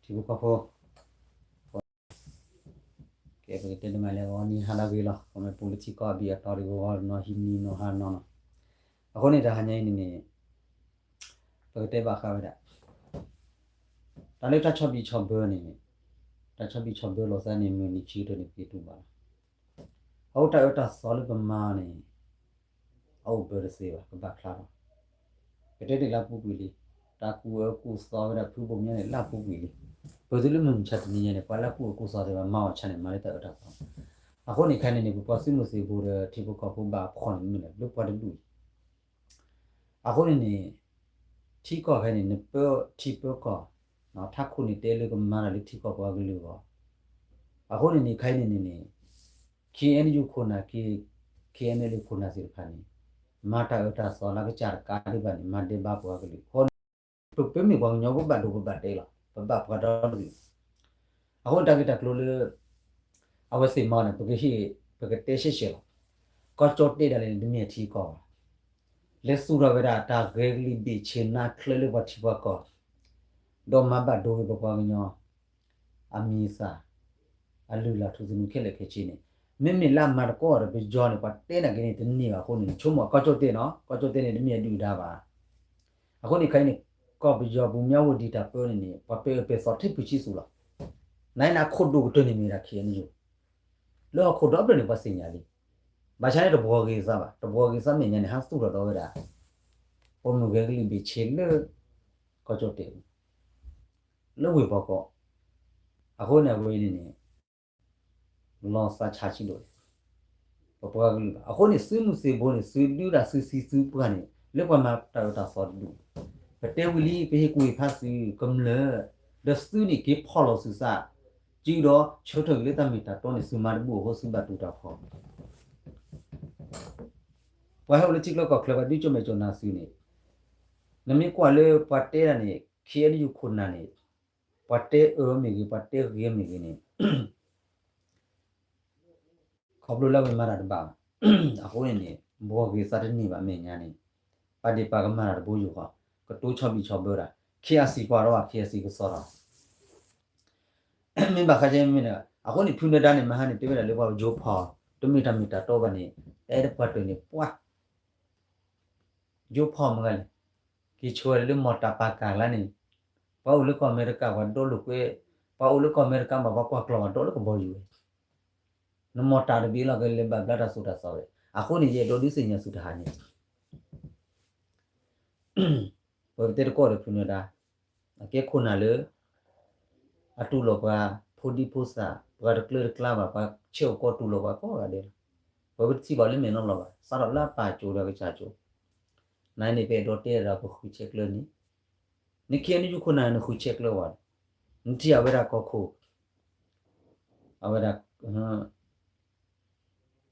ထံဖိကီၢ်ဖိ, ကဲ ပကတဲတမံၤလၢအဂီၢ်နံၤဟါလၢအဂ့ၤလီၤ. ပမ့ၢ်ပူၤလၢထံကီၢ်အဘံၣ်အတီၢ်ဒံးဂီၤဂီၤနီၤ ဟံးနံၤနီၤဟါနီၤနီၤ. အဃိန့ၣ် တဟါညါအံၤန့ၣ်န့ၣ် ပကတဲဘၣ်ဃးဝဲဒၣ် တၢ်လၢတၢ်ဆီၣ်ဘံၣ်ဆီၣ်ဘၢန့ၣ် တၢ်ဆီၣ်ဘံၣ်ဆီၣ်ဘၢလီၤသးန့ၣ် မုၢ်နံၤခံကတၢၢ်န့ၣ် ပကတူၢ်ဘၣ်လီၤ. အအိၣ်တၢ်အၢတၢ်သီလၢပမၤန့ၣ် အအိၣ်ဘၢတသ့ဘၣ် ကဘၣ်ချါလီၤ. ကတဲတ့ၢ်လၢပူၤကွံာ်လံ, တၢ်ကူၣ်အၢကူၣ်သီဝဲဒၣ်ဖုဘိၣ်မၠါန့ၣ် လၢပူၤကွံာ်လံ. ပတုၤလၢမုၢ်မဆါတနံၤညါန့ၣ် ပှၤလၢကူၣ်အၢကူၣ်သီသ့ဘၣ် မၤအီၣ်ဆါန့ၣ် မၤလၢတၢ်အၢတၢ်သီ. အဃိန့ၣ်ခဲအံၤန့ၣ်န့ၣ် ပပှၤသုးမုၢ်သံၣ်ဘိဒီးထံဖိကီၢ်ဖိဘၣ်ဖှီၣ်န့ၣ်မ့ၢ်လၢပှၤတဒူၣ်အံၤ အဃိန့ၣ်န့ၣ် ထံကီၢ်ခဲအံၤန့ၣ် နပၢထံပၢကီၢ်, ထးခိၣ်န့ၣ်တဲလၢကမၤတၢ်လၢထံကီၢ်ပှၤကလုာ်အဂီၢ်. အဃိန့ၣ်န့ၣ် ခဲအံၤန့ၣ်န့ၣ်န့ၣ် ခ့ၣ်အဲၣ်ယူၣ်ခိၣ်နၢ်, ခ့ၣ်အဲၣ်ယူၣ်ခိၣ်နၢ်သ့ၣ်တဖၣ်န့ၣ် မၤတၢ်အၢတၢ်သီလၢကစၢ်တကးဒံးဘၣ်န့ၣ် မၤဒဲးဘးပှၤကလုာ်. အဃိန့ၣ် ပမ့ၢ်ပှၤကညီ ပဘၣ်ဒိပဘၣ်တဲလီၤ, ပဘၣ်ပှၤဒီတကလုာ်. အဃိန့ၣ် တၢ်ဂ့ၢ်တၢ်ကျိၤလၢ အဝဲသ့ၣ်မၤန့ၣ် ပကဟ့ၣ် ပကတဲရှဲရှဲလီၤ. ကီၢ်ကၠီၣ်တဲၣ်ဒၣ်လဲာ်န့ၣ် တမ့ၢ်အထံကီၢ်ဘၣ်. လဲၤသူၣ်ထီၣ်ဝဲဒၣ်တၢ်ဂဲၤကလံၣ်ဘ့ၣ်ဆ့နါချၢလၢပှၤထံပှၤကီၢ်, ဒီးမၤဘၣ်ဒိဝဲပပှၤကညီ အမံၤအသၣ် အလုၢ်အလၢ်ထူသနူခဲလၢာ်ခဲဆ့န့ၣ်, မ့မ့ၢ်လၢအမၤသကိးဒီးပယီၤန့ၣ် ပှၤတဲနာ်က့န့ၣ် တန့ၢ်ဘၣ်အဃိန့ၣ် ဆိကမိၣ်ကီၢ်ကၠီၣ်တဲၣ်နီၤ, ကီၢ်ကၠီၣ်တဲၣ်န့ၣ် တမ့ၢ်အဒုၣ်အဒါဘၣ်. အဃိန့ၣ်ခဲအံၤန့ၣ် ကီၢ်ပယီၤပူၤမၠါဝတံၤတၢ်ပၢန့ၣ်န့ၣ် ပှၤပဲာ်အၢပဲာ်သီထဲပၢဆံသူလီၤ. နအံၤန့ၣ် အခိၣ်ဒိၣ်ကတၢၢ်န့ၣ်မ့ၢ်ဝဲဒၣ် ခ့ၣ်အဲၣ်ယူၣ်, လၢဟီၣ်ခိၣ်ဒီဖျၢၣ်န့ၣ် ပှၤသ့ၣ်ညါလံ. ဘၣ်ဆၣ်န့ၣ် တဘှီဂ့ၤသးဘၣ်, တဘှီဂ့ၤသးမဲာ်ညါန့ၣ် ဟးသူၣ်ထီၣ်ဒီးဝဲဒၣ် ပိာ်မုၣ်ဂဲၤကလံၣ်ဘ့ၣ်ဆ့လၢ ကီၢ်ကၠီၣ်တဲၣ် လၢဝ့ၢ်ပှီၢ်ကီၢ်. အဃိန့ၣ် အဝဲအံၤန့ၣ်န့ၣ် လီၤသးဆးဆံးဒိၣ်န့ၣ် ပပှၤကလုာ်ဘၣ်. အဃိန့ၣ် သုးမုၢ်သံၣ်ဘိန့ၣ် သုးဒုဒၣ်သုးသံသုပှၢ်န့ၣ် လၢပှၤမၤတၢ်အၢတၢ်သီတဒူၣ်, ပတဲဝံၤလံ ပဟ့ၣ်ကူၣ်ဟ့ၣ်ဖးသုးကမျၢၢ်, ဒီးသုးန့ၣ်က့ၤဖီၣ်လီၤသုသး, ကဒီးဆၢထၢၣ်က့ၤလၢတၢ်မ့ၢ်တၢ်တီန့ၣ် သုးမၤတဘူၣ်အဃိ သုးဘၣ်တူၢ်တၢ်ဖီၣ် ပှၤဟဲအိၣ်လၢထံချၢကီၢ်ချၢ ပှၤဒုကၠိမဲာ်ကၠိနၢ်သုးန့ၣ်, နမ့ၢ်ကွၢ်လၢပှၤတဲဒၣ်န့ၣ် ခ့ၣ်အဲၣ်ယူၣ်ခိၣ်နၢ်န့ၣ်, ပှၤတဲအၢမ့ၢ်ဂ့ၤ ပှၤတဲဂ့ၤမ့ၢ်ဂ့ၤန့ၣ်, ခီဖျိလၢအဝဲမၤတၢ်တဘၣ်ဘၣ်. အဃိန့ၣ်န့ၣ် ဘှီဂ့ၤသးတန့ၢ်ဘၣ်မဲာ်ညါန့ၣ်, ပာ်ဒ့ၣ်ပာ်ကမၣ်တၢ်တဘိယူၢ်ဃီ, ကတိၤဆီၣ်ဘံၣ်ဆီၣ်ဘၢတၢ်, ခ့ၣ်အဲၣ်စံၣ်ကွၢ်ဒီးဘၣ် ခ့ၣ်အဲၣ်စံၣ်ကစီဒီး မ့ၢ်ဘၣ်ဃးကဲမ့ၢ်န့ၣ်, အဃိန့ၣ် ဖုနၢၤဒါန့ၣ် မဟါန့ၣ် တဲဝဲဒၣ်လၢပှၤယိၤဖီၣ် တမ့ၢ်တၢ်မ့ၢ်တၢ်တီဘၣ်န့ၣ်, အဲၣ်ဒိးပှၤတၢၢ်န့ၣ် ပှၤ ယိၤဖီၣ်မ့ၢ်ဂ့ၤလဲၣ်, က့ၤဆှၢလၢမီၢ်တၢ်ပာ်ကၢ်လၢန့ၣ်, ပှၤအိၣ်လၢကီၢ်အမဲရကၤ ပှၤဒိလိာ်ကွဲ, ပှၤအိၣ်လၢကီၢ်အမဲရကၤဘၣ် ပှၤကွၢ်ကျီၢ်ဘၣ် ဒိလၢကဘီယူၤဝဲ, နမီၢ်တၢ်တဘ့ၣ်လီၤကလဲၤဘၣ်ဘျါတၢ်သိၣ်တၢ်သီဝဲ. အဃိန့ၣ် ယအဲၣ်ဒိးဒုးသ့ၣ်ညါသုတဟါန့ၣ် ပကတဲတကီၢ်ဒီးဖုနၢၤဒါ, အကဲခိၣ်နၢ်လၢ အတူၢ်လိာ်ပှၤ, ဖိဒံဖိသၣ်, ပှၤတကျၢတကျါဘၣ်, ပှၤဆဲးအိၣ်ကီးတူၢ်လိာ်ပှၤကိးဂၤဒဲးလီၤ. ပဝဲတထံၣ်ဘၣ်လၢမဲာ်နီတဘျီဘၣ်, စးထီၣ်လၢအပၢ်ကၠိဒီးကစၢ်ကၠိ, နန့ၣ် ပအဲၣ်ဒိးတဲဒီးပဃုဆဲးကျၢန့ၣ်, နခ့ၣ်အဲၣ်ယူၣ်ခိၣ်နၢ် နဃုဆဲးကျၢဝဲ, နထံၣ်အဝဲဒၣ်ကီၢ်ခိၣ်, အဝဲဒၣ်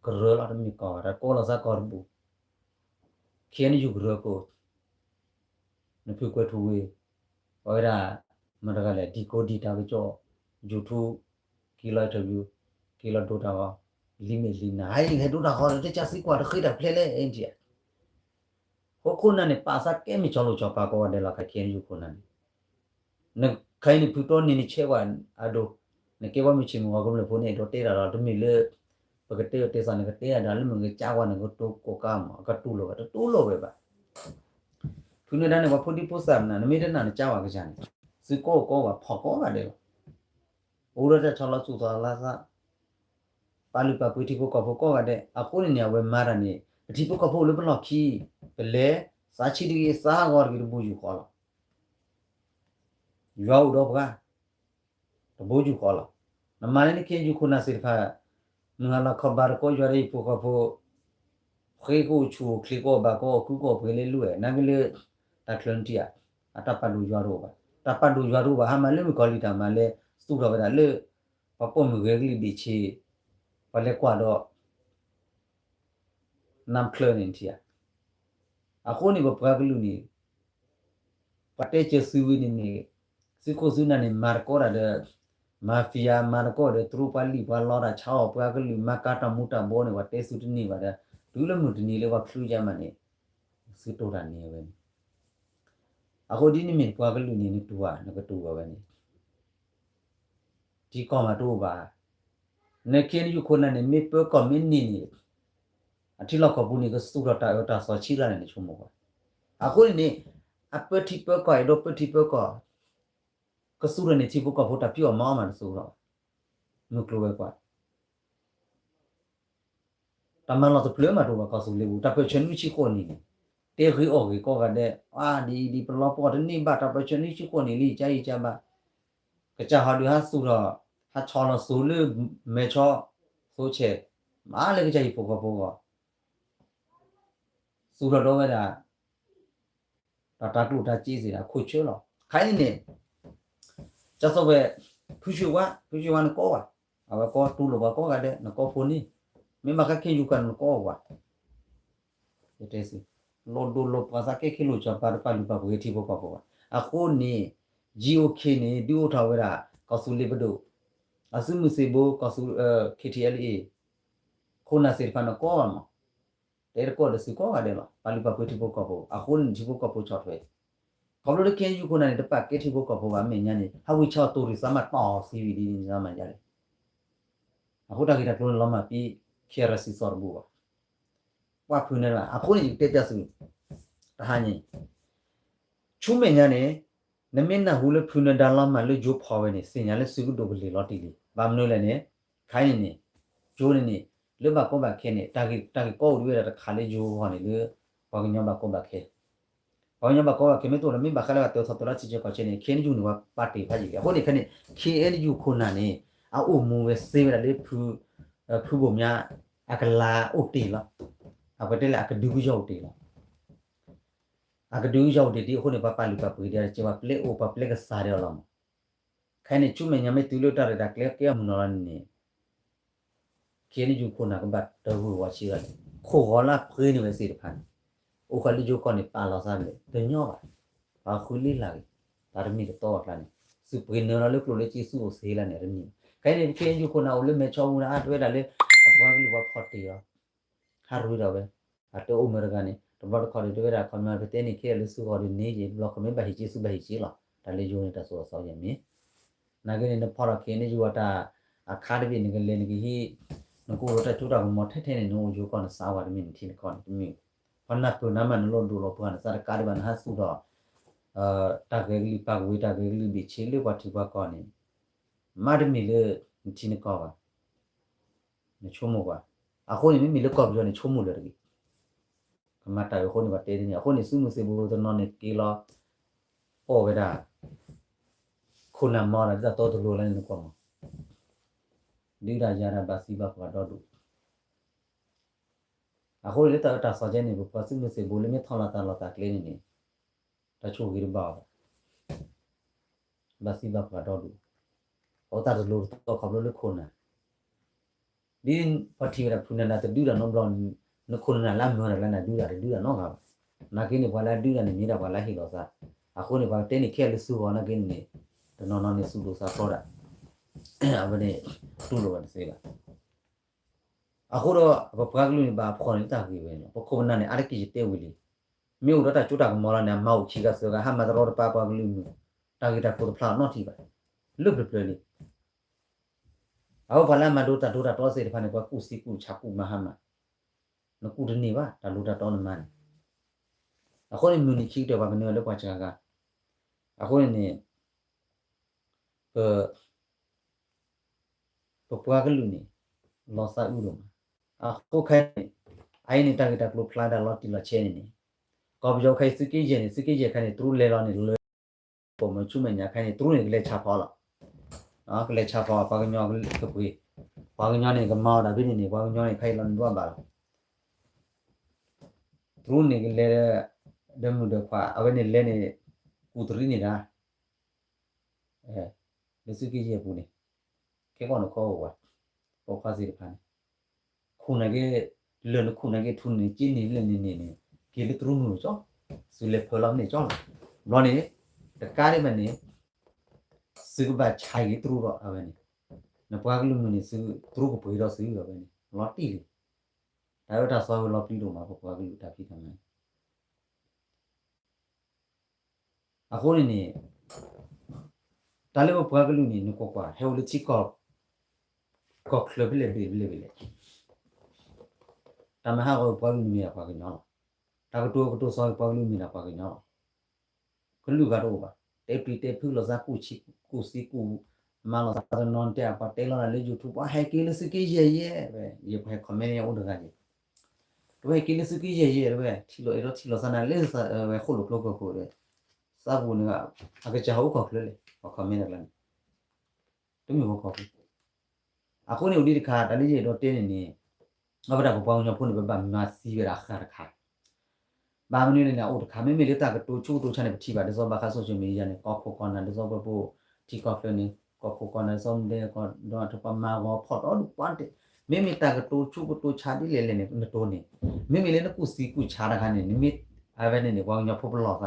ကရၢလီၤ တမ့ၢ်ကီၢ်ဘၣ် တၢ်ကိးလီၤသးကီၢ်တဘူၣ်, ခ့ၣ်အဲၣ်ယူၣ်ကရၢခိၣ်, နဖုကွဲးထူဝ့ၣ်, ပဝဲဒၣ် မတၤတဂၤလဲၣ် ဒ်ကိးဒံးတၢ်ကစီၣ်, YouTube, က့ၤလီၤ interview, က့ၤလီၤဒိတၢ်ဂီၤ, လံမ့ၢ်လံနၤ ဟဲဒိတၢ်ဂီၤဒီး တကးသံကွၢ်တဃ့တၢ်ဖျဲးလဲၣ် အ့ၣ်ဒံးဧါ. ခိၣ်ခိၣ်နၢ်န့ၣ် ပာ်သးကဲမ့ၢ်ဆီလိာ်ဆီပာ်ကိးဂၤဒဲးလီၤ ခ့ၣ်အဲၣ်ယူၣ်ခိၣ်နၢ်န့ၣ် နခါအံၤန့ၣ် ဖုတီနံၤန့ၣ် ဆဲးကွၢ်အဒိ, နကဲပှၤမုၢ်ဆ့ၣ်မုၢ်ဂီၤကမျၢၢ်ဖိန့ၣ် အဲၣ်ဒိးတဲတၢ်ဒီး တမ့ၢ်လၢ ပကတဲအၢတဲသီ နကတဲအဒၣ်လၢမုၢ်ကစၢ်ဝါ နကတိၤကိးကါမး အကတူၢ်လိာ်ဝဲ တတူၢ်လိာ်ဝဲဘၣ်. ဖုနၢၤဒါန့ၣ် ပှၤဖိဒံဖိသၣ်မနုၤ နမ့ၢ်တနာ်နကစၢ်ဝါကစၢ်န့ၣ် သုကိးကိးဝဲ ဖီၣ်ကိးဂၤဒဲးလီၤ. အိၣ်ဒီးတၢ်ဆီလီၤသူၣ်သီလါသး ပာ်လုၢ်ပာ်ပှ့ၤထံဖိကီၢ်ဖိကိးဂၤဒဲး အဃိန့ၣ်န့ၣ် အဝဲမၤတၢ်န့ၣ် ပထံဖိကီၢ်ဖိအိၣ်လၢပလီၢ်ခံ ပလဲၤ သးဆံးတဂ့ၤ သးဟးဂီၤတဂ့ၤ တဘိယူၢ်ဃီလီၤ. ယွၤအိၣ်ဒီးပှၤ တဘိယူၢ်ဃီလီၤ. နမၤလၢနခ့ၣ်ယူၢ်ခိၣ်နၢ်သ့ၣ်တဖၣ် မုၢ်ဟါလီၤခီဘါတကိးယွၤဒီးဟံၣ်ဖိဃီဖိ ဃ့ကအိၣ်ဆူၣ်အိၣ်ချ့ကအိၣ်ဘၣ်ကအိၣ် ကုကအိၣ်ပှ့ၤလၢလွဲၢ် နာ်က့လၢ တၢ်ချၢနထံၣ်ဧါ, အတၢ်ပာ်ဒိၣ်ယွၤတအိၣ်ဘၣ်. တၢ်ပာ်ဒိၣ်ယွၤတအိၣ်ဘၣ် ဟးမၤလၢမုၣ်ကီၤလံၢ်တၢ်မၤလဲၣ် သူၣ်ထီၣ်ဝဲဒၣ်လၢ ပှၤပိာ်မုၣ်ဂဲၤကလံၣ်ဘ့ၣ်ဆ့ ပှၤလဲၤကွၢ်ဒီး နၢ်ချၢန့ၣ်ထံၣ်ဧါ. အဃိန့ၣ် ပပှၤကလုာ်န့ၣ် ပှၤတဲစၢၤသုဝံၤန့ၣ်န့ၣ် သုးခိၣ်သုးနၢ်န့ၣ် မၤသကိးတၢ်ဒီး mafia မၤသကိးဒီး တရူးပှၤလံၣ်ပှၤလီတၢ်ဆါအီၣ်ပှၤကလုာ် မၤကၤတၢ်မူၤတၢ်ဘှီန့ၣ် ပှၤတဲသုတန့ၢ်ဘၣ်ဒီး တုၤလၢမုၢ်တနံၤလၢပှၤချုးယါမးန့ၣ် သုတိၢ်တၢ်န့ၢ်ဝဲန့ၣ်. အဃိဒ်နမ့ၢ်ပှၤကလုာ်န့ၣ် နတူၢ်ဘၣ် နကတူၢ်ဘၣ်ဝဲန့ၣ် ထံကီၢ်မးတအိၣ်ဘၣ်. န ခ့ၣ်အဲၣ်ယူၣ် ခိၣ်နၢ်န့ၣ် မ့ၢ်ပၢကီၢ်မ့ၢ်န့ၢ်န့ၣ် အထံလီၢ်ကီၢ်ပူၤန့ၣ် ကသူၣ်ထီၣ်တၢ်အၢတၢ်သီဆံးလၢ်န့ၣ် နဆိကမိၣ်ကွၢ်. အဃိန့ၣ်န့ၣ် အပၢထံပၢကီၢ် အဲၣ်ဒိးပၢထံပၢကီၢ် ကသူၣ်ထီၣ်န့ၢ်ထံဖိကီၢ်ဖိတၢ်ဖံးအီၣ်မၤအီၣ်မးတသူၣ်ထီၣ်ဘၣ်. မုၢ်ကျိၤဝဲၤကွာ် တၢ်မၤလီၤတဖျၢၣ်မးတအိၣ်ဘၣ် ကီၢ်သူလ့ၤပူၤ တၢ်ပၢၢ်ဆၢနွံဆံဃိးနံၣ်န့ၣ် တဲဂ့ၤအီၣ်ဂ့ၤကိးဂၤဒဲး အါဒ်အံၤဒ်အံၤ ပလီၤပှီၢ်တန့ၢ်ဘၣ် တၢ်ပၢၢ်ဆၢနွံဆံဃိးနံၣ်လံ ကယံာ်ကယါဘၣ်. ကစၢ်ဟီဒုးဟးသူၣ်ထီၣ် ဟးဆီၣ်လီၤသိလၢမဲာ်ဆီ သိဆဲး မၤလၢကစၢ်ဟံၣ်ဖိဃီဖိအဂီၢ် သူၣ်ထီၣ်ဒီးဝဲဒၣ် ဒီးတၢ်ကျိၣ်တၢ်စ့စ့ၢ်ဒီးအခိၣ်ဆၢလီၤ. ခဲအံၤန့ၣ်န့ၣ် ကၢ်သိးဝဲ ဖုဆှၢဝါ ဖုဆှၢဝါနကိးဝဲ အဝဲကိးတူၢ်လိာ်ပှၤကိးဂၤဒဲး နကိးဖိန့ၣ် မ့ၢ်ဘၣ်ဃးခ့ၣ်ယူၣ်ကၢ်နကိးဝဲ ယတဲစ့ၢ် လိၣ်ဒိၣ်လိၣ်ပှၤသးကဲခ့လိာ်ကၠီၤပၤတပာ်လုၢ်ပာ်ပှ့ၤထံဖိကီၢ်ဖိဘၣ်. အဃိန့ၣ် ယံၣ်အိၣ်ခ့န့ၣ် ဒုးအိၣ်ထီၣ်ဝဲဒၣ် ကီၢ်သူလ့ၤပဒိၣ် အသုးမုၢ်သ့ၣ်ဘိ ကီၢ်သူ ခ့ၣ်ထံၣ်အဲလ်အ့ၣ် ခိၣ်နၢ်သ့ၣ်တဖၣ်န့ၣ်ကိးမး တဲတကိးဒီးသုးကိးဂၤဒဲးလီၤ. ပာ်လုၢ်ပာ်ပှ့ၤထံဖိကီၢ်ဖိ အဃိန့ၣ်ထံဖိကီၢ်ဖိဆီၣ်ထွဲ ခီဖျိလၢခ့ၣ်အဲၣ်ယူၣ်ခိၣ်နၢ်န့ၣ် တပာ်ကဲထံဖိကီၢ်ဖိဘၣ် အမဲာ်ညါန့ၣ် ဟးဝံဆၢအီၤတိၢ်ရံးသးမးတီၢ်သံဝံၤဒ်န့ၣ်သးမးယါလဲၣ်. အဃိတၢ်ဂ့ၢ်တၢ်ကျိၤန့ၣ်လီၤမၢ်ပံ ခ့ရစံစီၣ်တဘူၣ်ဘၣ် ပှၤဖုးနၢၤဘၣ် အဃိန့ၣ် ယကတဲပျးသု တဟါညါ ဆူမဲာ်ညါန့ၣ် နမ့ၢ်နၢ်ဟူလၢဖုနၢၤဒါလီၤမၢ်လၢယိၤဖီၣ်ဝဲန့ၣ် သ့ၣ်ညါလၢသုကဒိၣ်ကလ့ၢ်လီၤတံၢ်လံ. ဘၣ်မနုၤလဲၣ်န့ၣ် ခဲအံၤန့ၣ်န့ၣ် ယိၤန့ၣ်န့ၣ် လၢဘၣ်ကီဘၣ်ခဲန့ၣ် တၢ်ဂ့ၢ်ကီအိၣ်ဒံးဝဲဒၣ်တခါလၢယိၤအဂီၢ်န့ၣ်လၢ ပှၤကညီဘၣ်ကီဘၣ်ခဲ ပှၤကညီဘၣ်ကီဘၣ်ခဲမ့ၢ်တအိၣ်လၢၤ မ့ၢ်ဘၣ်ဃးလၢဘၣ်တၢ်ထီၣ်သီလၢထံဆၢကီၢ်ဆၢန့ၣ် ခ့ၣ်အဲၣ်ယူၣ်န့ၣ် ပှၤပာ်တ့ၢ်ဖးယံာ်လံ. အဃိန့ၣ်ခဲန့ၣ် ခ့ၣ်အဲၣ်ယူၣ်ခိၣ်နၢ်န့ၣ် အအိၣ်မူဝဲသ့ဝဲဒၣ်လၢ ဖုဘိၣ်မၠါ အကလၤအိၣ်တ့ၢ်လီၤ. အပတဲလၢအကဒုကယီၢ်အိၣ်တ့ၢ်လီၤ. အကဒုကယီၢ်အိၣ်တ့ၢ်ဒ်အဃိန့ၣ် ပှၤပာ်လုၢ်ပာ်ပှ့ၤဒံးအီၤတက့ၢ် ပှၤပျဲအိၣ်ပှၤပျဲကစၢ်ဒံးအီၤလီၤမး. ခဲအံၤန့ၣ် ဆူမဲာ်ညါမ့ၢ်တုၤလၢတၢ်ရဲၣ်တၢ်ကျဲၤကဲအမုၢ်နီၢ်လီၤန့ၣ်န့ၣ် ခ့ၣ်အဲၣ်ယူၣ်ခိၣ်နၢ်ကဘၣ်တဂုာ်ဝီၤဆံးဂၤန့ၣ် ခိၣ်ဂီၤလၢအပှ့ၤန့ၢ်ဝဲသ့ၣ်တဖၣ်န့ၣ် အိၣ်ဃာ်လၢယိၤကီၢ်န့ၣ် ပာ်လီၤသးလဲၣ် တညီဘၣ်. ပှၤဃုလံလၢ်ဂ့ၤ တၢ်တမ့ၢ်တတီအကျါန့ၣ် သုးပှ့ၤနၢၤလီၤလၢကျိၣ်လၢစ့ သုအိၣ်သ့လၢန့ၣ်တမ့ၢ်. ခဲအံၤန့ၣ် ခ့ၣ်အဲၣ်ယူၣ်ခိၣ်နၢ်အိၣ်လၢမဲာ်ဆီပူၤန့ၣ် အါတဝဲဒၣ်လၢ အပှၤကလုာ်ပှၤဖီၣ်တ့ၢ်အီၤ ဟးရူၢ်ဒၣ်ဝဲ အတအိၣ်မ့ၢ်တဂၤန့ၣ် တဘျီတခီၣ်ဒံးတဝဲဒၣ် ခီမ့ၢ်ပတဲန့ၣ် ခဲအံၤလၢသုဂီၢ်ဒ်န့ၣ် ယဘျီခီမ့ၢ်ဘၣ်ဟ့ၣ်က့ၤသုဘၣ်ဟ့ၣ်က့ၤလီၤ. တၢ်လၢယိၤန့ၣ်တၢ်သိၣ်အသီယဲၢ်မ့ၢ် နာ်က့န့ၣ် နဖီၣ်ထီၣ်ခ့ၣ်အဲၣ်ယူၣ်အတၢ်အခါတဘ့ၣ် နကလဲၤနကဟံး နကအိၣ်ဒီးတၢ်စိတၢ်ကမီၤထဲထဲန့ၣ် နအိၣ်ယိၤကီၢ်နသးဝဲတမ့ၢ် နထံနကီၢ်န့ၣ်တမ့ၢ်. ပှၤနၢ်ပၢၢ်နၤမး နလိၣ်ဒိၣ်လိာ်ပှၤနသးတကးဒံးဘၣ် နဟးသူၣ်ထီၣ် တၢ်ဂဲၤကလုၢ်ပာ်ကဝ့ၤ တၢ်ဂဲၤကလုၢ်ဘ့ၣ်ဆ့လၢပှၤထံပှၤကီၢ်န့ၣ် မ့တမ့ၢ်လၢ နထံနကီၢ်ဘၣ် နဆိကမိၣ်ကွၢ်. အဃိန့ၣ် မ့မ့ၢ်လၢကီၢ်ပယီၤန့ၣ် ဆိကမိၣ်လၢၤတဂ့ၤ. ကမၤတၢ်အဃိန့ၣ် ပှၤတဲဒ်န့ၣ် အဃိန့ၣ် သုးမုၢ်သံၣ်ဘိတနီၤန့ၣ်က့ၤလီၤ အီၣ်ဝဲဒၣ် ခိၣ်နၢ်မီဒီး ဒ်သိးတီတလိၤလၢန့ၣ်နကွၢ်မး ဒုးဒၣ်ယၤဒၣ်ဘၣ်သံဘၣ်ပှၤဒီဒူၣ် အဃိန့ၣ်လၢတၢ်အၢတၢ်သီကဲန့ၣ် ပပှၤသုးမုၢ်သံၣ်ဘိလၢမ့ၢ်ထီၣ်လီၤသးလီၤသးကျဲန့ၣ်န့ၣ် တၢ်ဆိၣ်ဂ့ၤတဘၣ်အီၤဘၣ် ဘၣ်သံဘၣ်ပှၤဒီဒူၣ် အဝဲတၢ်တလိၤတတီခီဖျိလၢခိၣ်နၢ် ဒ်ပှၤထံၣ်ဝဲဒၣ်ဖုနၢ်နၢ်တဒုးတၢ်နီတဘျီ နခိၣ်နၢ်လၢအမၢနၢ်လၢနဒုးတၢ်တဒုးတၢ်နီတဂၤဘၣ်. နာ်က့န့ၣ် ပှၤလၢအဒုးတၢ်န့ၣ် မ့ၢ်ဒၣ်ပှၤလၢအဟ့ၣ်လီၤသး အဃိန့ၣ် ပှၤတဲန့ၣ်ခဲလၢာ်သုဂီၢ်နာ်က့န့ၣ် တနီၤနီၤန့ၣ် သူၣ်ဒိၣ်သးဖျိးဒၣ် အဝဲန့ၣ် တူၢ်လိာ်ဝဲတသ့ဘၣ်. အဃိဒီး ပပှၤကလုာ်န့ၣ် ဘၣ်ဖှီၣ်န့ၢ်တၢ်ဂ့ၢ်ဝဲန့ၣ်လီၤ. ပခိၣ်ပနၢ်န့ၣ် အါတက့ၢ်ယတဲဝံၤလံ. မ့ၢ်အိၣ်ဒီးတၢ်စိတၢ်ကမီၤလီၤန့ၣ် အမၤအိၣ်ခံဂၤသၢဂၤ ဟးမၤတရီတပါပှၤကလုာ်မုၢ် တၢ်ဂ့ၢ်တၢ်ကျိၤတဖျါအီၤနီတထံၣ်ဘၣ်. လၢပျၢၤပျၢၤလံ. အဝဲပှၤလၢအမၤဒိတၢ်ဒိတၢ်တီသ့ၣ်တဖၣ်န့ၣ် ပှၤကူၣ်သံကူၣ်ဆးကူၣ်မၤဟါမၢ် နကူၣ်တန့ၢ်ဘၣ် တၢ်ဒိတၢ်တီနမၤန့ၣ်. အဃိန့ၣ် မုၢ်နံၤခံကတၢၢ်ပှၤကနၢၤလၢပှၤစှၤဂၤ. အဃိန့ၣ်န့ၣ် ပ ပပှၤကလုာ်န့ၣ် လီၤသးအုးဒိၣ်မး. အဃိခဲအံၤန့ၣ် အအံၤန့ၣ် တၢ်ဂ့ၢ်တၢ်ကျိၤဖျါဒၣ်လီၤတံၢ်လီၤဆဲးန့ၣ်န့ၣ် ကီၢ်ပယီၤခဲအံၤ သုးက့ယဲၢ်န့ၣ် သုးက့ယဲၢ်ခဲအံၤန့ၣ် တရူးလဲၤလီၤန့ၣ် လၢ ပိာ်မုၣ်ဆူမဲာ်ညါခဲအံၤန့ၣ် တရူးန့ၣ် ကလဲၤဆါဖီလီၤ. ကလဲၤဆါဖီ ပှၤကညီကပှ့ၤ ပှၤကညီန့ၣ် ကမၤအီၤဒၣ်ဖဲန့ၣ်န့ၣ် ပှၤကညီန့ၣ် ခဲအံၤလီၤန့ၣ်ဒွးဘၣ်လီၤ. တရူးန့ၣ်ကလဲၤ ဒီးမုၢ်ဒီးခွါ အဝဲန့ၣ်လဲၤန့ၣ် ကူၣ်တရံးန့ၣ်ဒၣ် လၢသုးက့ယဲၢ်ပူၤန့ၣ် ခဲကီၢ်န့ၣ်ခီအိၣ်ဝဲ ပိာ်ခွါသ့ၣ်တဖၣ်န့ၣ် ခိၣ်နၢ်က့ လၢၢ်နခိၣ်နၢ်က့ ထူန့ၣ် က့န့ၣ်လၢၢ်န့ၣ်န့ၣ်န့ၣ် က့ၤလၢတရူးမုၢ်ကၠီ သုးလဲၤဖၢလီၤမ့ၢ်ကၠီလီၤ. ဘျီန့ၣ် တကးဒံးဘၣ်န့ၣ် သုကဘၣ်ဆါက့ၤတရူးဒီးအဝဲန့ၣ် နပှၤကလုာ်မုၢ်န့ၣ် သုတရူးကပှ့ၤဒီးသုအဝဲန့ၣ် လီၤတံၢ်လံ. တၢ်အၢတၢ်သီဝဲလီၤပျံၤဒိၣ်မး ပပှၤကလုာ်တၢ်ဖံးတၢ်မၤန့ၣ် အဃိန့ၣ်န့ၣ် တၢ်လၢပပှၤကလုာ်န့ၣ် နကွၢ်ကွၢ် ဟဲအိၣ်လၢထံကီၢ် ကီၢ်ချၢဖဲလဲၣ်ဖဲလဲၣ်ဖဲလဲၣ်, တၢ်မၤဟးဂီၤပပှၤကလုာ်န့ၣ်မ့ၢ်ဒၣ်ပှၤကညီလီၤ. တၢ်ကတိၤကတိၤသီပပှၤကလုာ်မ့ၢ်ဒၣ်ပှၤကညီလီၤ. ကလုာ်ဂၤတအိၣ်ဘၣ်, တဲပျံၤတဲဖုးလိာ်သး ကူၣ်ဆံကူၣ်သံကူၣ်မၤလိာ်သးတနီၤ တဲအပှၤတဲလီၤတၢ်လၢ YouTube ပှၤဟဲက့ၤလၢသုးက့ယဲၢ်ယဲၢ်ဝဲ ယပှၤဟဲ comment န့ၣ်အိၣ်တဂၤယဲၢ်, တဝဲဟဲက့ၤလၢသုးက့ယဲၢ်ယဲၢ်တဝဲ ထံၣ်လိာ်အဲၣ်ဒိးထံၣ်လိာ်သးနၤလၢဝဲဃိၣ်လိာ်ကျိကီၢ်ခိၣ်ဒီး သးပူၤန့ၣ် အကစၢ်ဟးအိၣ်ကီၢ်ချၢလဲၣ် ပှၤ comment တကျါန့ၣ် တမ့ၢ်ပှၤကီၢ်ချၢ အဃိန့ၣ်အိၣ်ဒံးတခါ တၢ်လၢယအဲၣ်ဒိးတဲန့ၣ်န့ၣ် အဝဲဒၣ်ပပှၤကညီဖိန့ၣ် ပဘၣ်မၤသံဝဲဒၣ်အဃၣ်တခါ, ဘၣ်မနုၤလဲၣ်န့ၣ် အအိၣ်တခါ မ့မ့ၢ်လၢတၢ်ကတိၤဆူကတိၤဆါန့ၣ် ပထံၣ်ဘၣ် ဒ်သိးဘၣ်ဃး social media န့ၣ် ကီၢ်ခိၣ်ကီၢ်နၢ် ဒ်သိးပပှၤထံကီၢ်ချၢန့ၣ် ကီၢ်ခိၣ်ကီၢ်နၢ် ဒ်သိးမ့ၢ်ဒဲကီၢ်ဒီး ပှၤမၤဂီၤဖီၣ်ဒီဒူၣ်ပှၤတ့ၢ်, မ့မ့ၢ်တၢ်ကတိၤဆူကတိၤဆါဒ်လဲၣ်လဲၣ်န့ၣ် နတိၤန့ၣ်, မ့မ့ၢ်လၢနကူၣ်သံကူၣ်ဆါတခါန့ၣ် နမ့ၢ် အဝဲန့ၣ်န့ၣ် ပှၤကညီဖိပလီၢ်သး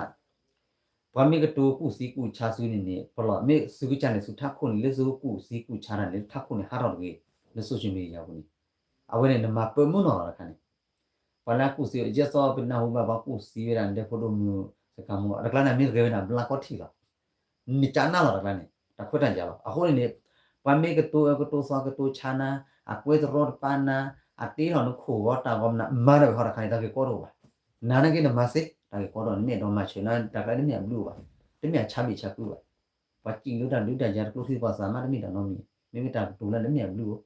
ပှၤမ့ၢ်ကတိၤကူၣ်သံကူၣ်ဆါဆူန့ၣ်န့ၣ် ပလီၢ်မ့ၢ်သုကစၢ်န့ၣ် သုထးခိၣ်န့ၣ် လၢသုကကူၣ်သံကူၣ်ဆါတၢ်န့ၣ် လၢထးခိၣ်န့ၣ် ဟးထီၣ်တဂ့ၤ လၢ social media အပူၤန့ၣ်, အဝဲန့ၣ် နမၤပၢမုၢ်နီၢ်လီၤတခါန့ၣ်, ပှၤလၢအကူၣ်သံ ယဲသိးပနၢ်ဟူဘၣ် ပှၤကူၣ်သံဝဲဒၣ် ဒဲဖိဒိၣ်မုၣ် စကၤမူ တကျါန့ၣ် မ့ၢ်ဂဲၤဝဲဒၣ်ဘျါကီထံၣ်လီၤ နကနၢ်လီၤတကျါန့ၣ် တၢ်ခွဲးတၢ်ယာ်လီၤ. အဃိန့ၣ်န့ၣ် ပှၤမ့ၢ်ကတိၤအၢကတိၤသီကတိၤဆါနၤ အကွဲတရီတပါနၤ အတ့ထီၣ်နခိၣ်ဂီၤတၢ်ဂီၤမနၤ မၤဒၣ်ဝဲဟီတခါန့ၣ် တၢ်ဂ့ၢ်ကီတအိၣ်ဘၣ်. နၤနာ်က့နမၤသ့ တၢ်ဂ့ၢ်ကီတအိၣ် နမ့ၢ်အဲၣ်ဒိးမၤဆၢနၤ တၢ်ကျါတမ့ၢ်အဘျုးအိၣ်ဘၣ်, တမ့ၢ်အဆါဘံၣ်ဆါကုဘၣ်. ပှၤစံးလၢတၢ်ဒုးတၢ်ယၤတကျိချံပှၤသးမးတမ့ၢ်တၢ်နီတမံၤ, မ့မ့ၢ်တၢ်ကတိၤလၢတမ့ၢ်အဘျုးအိၣ်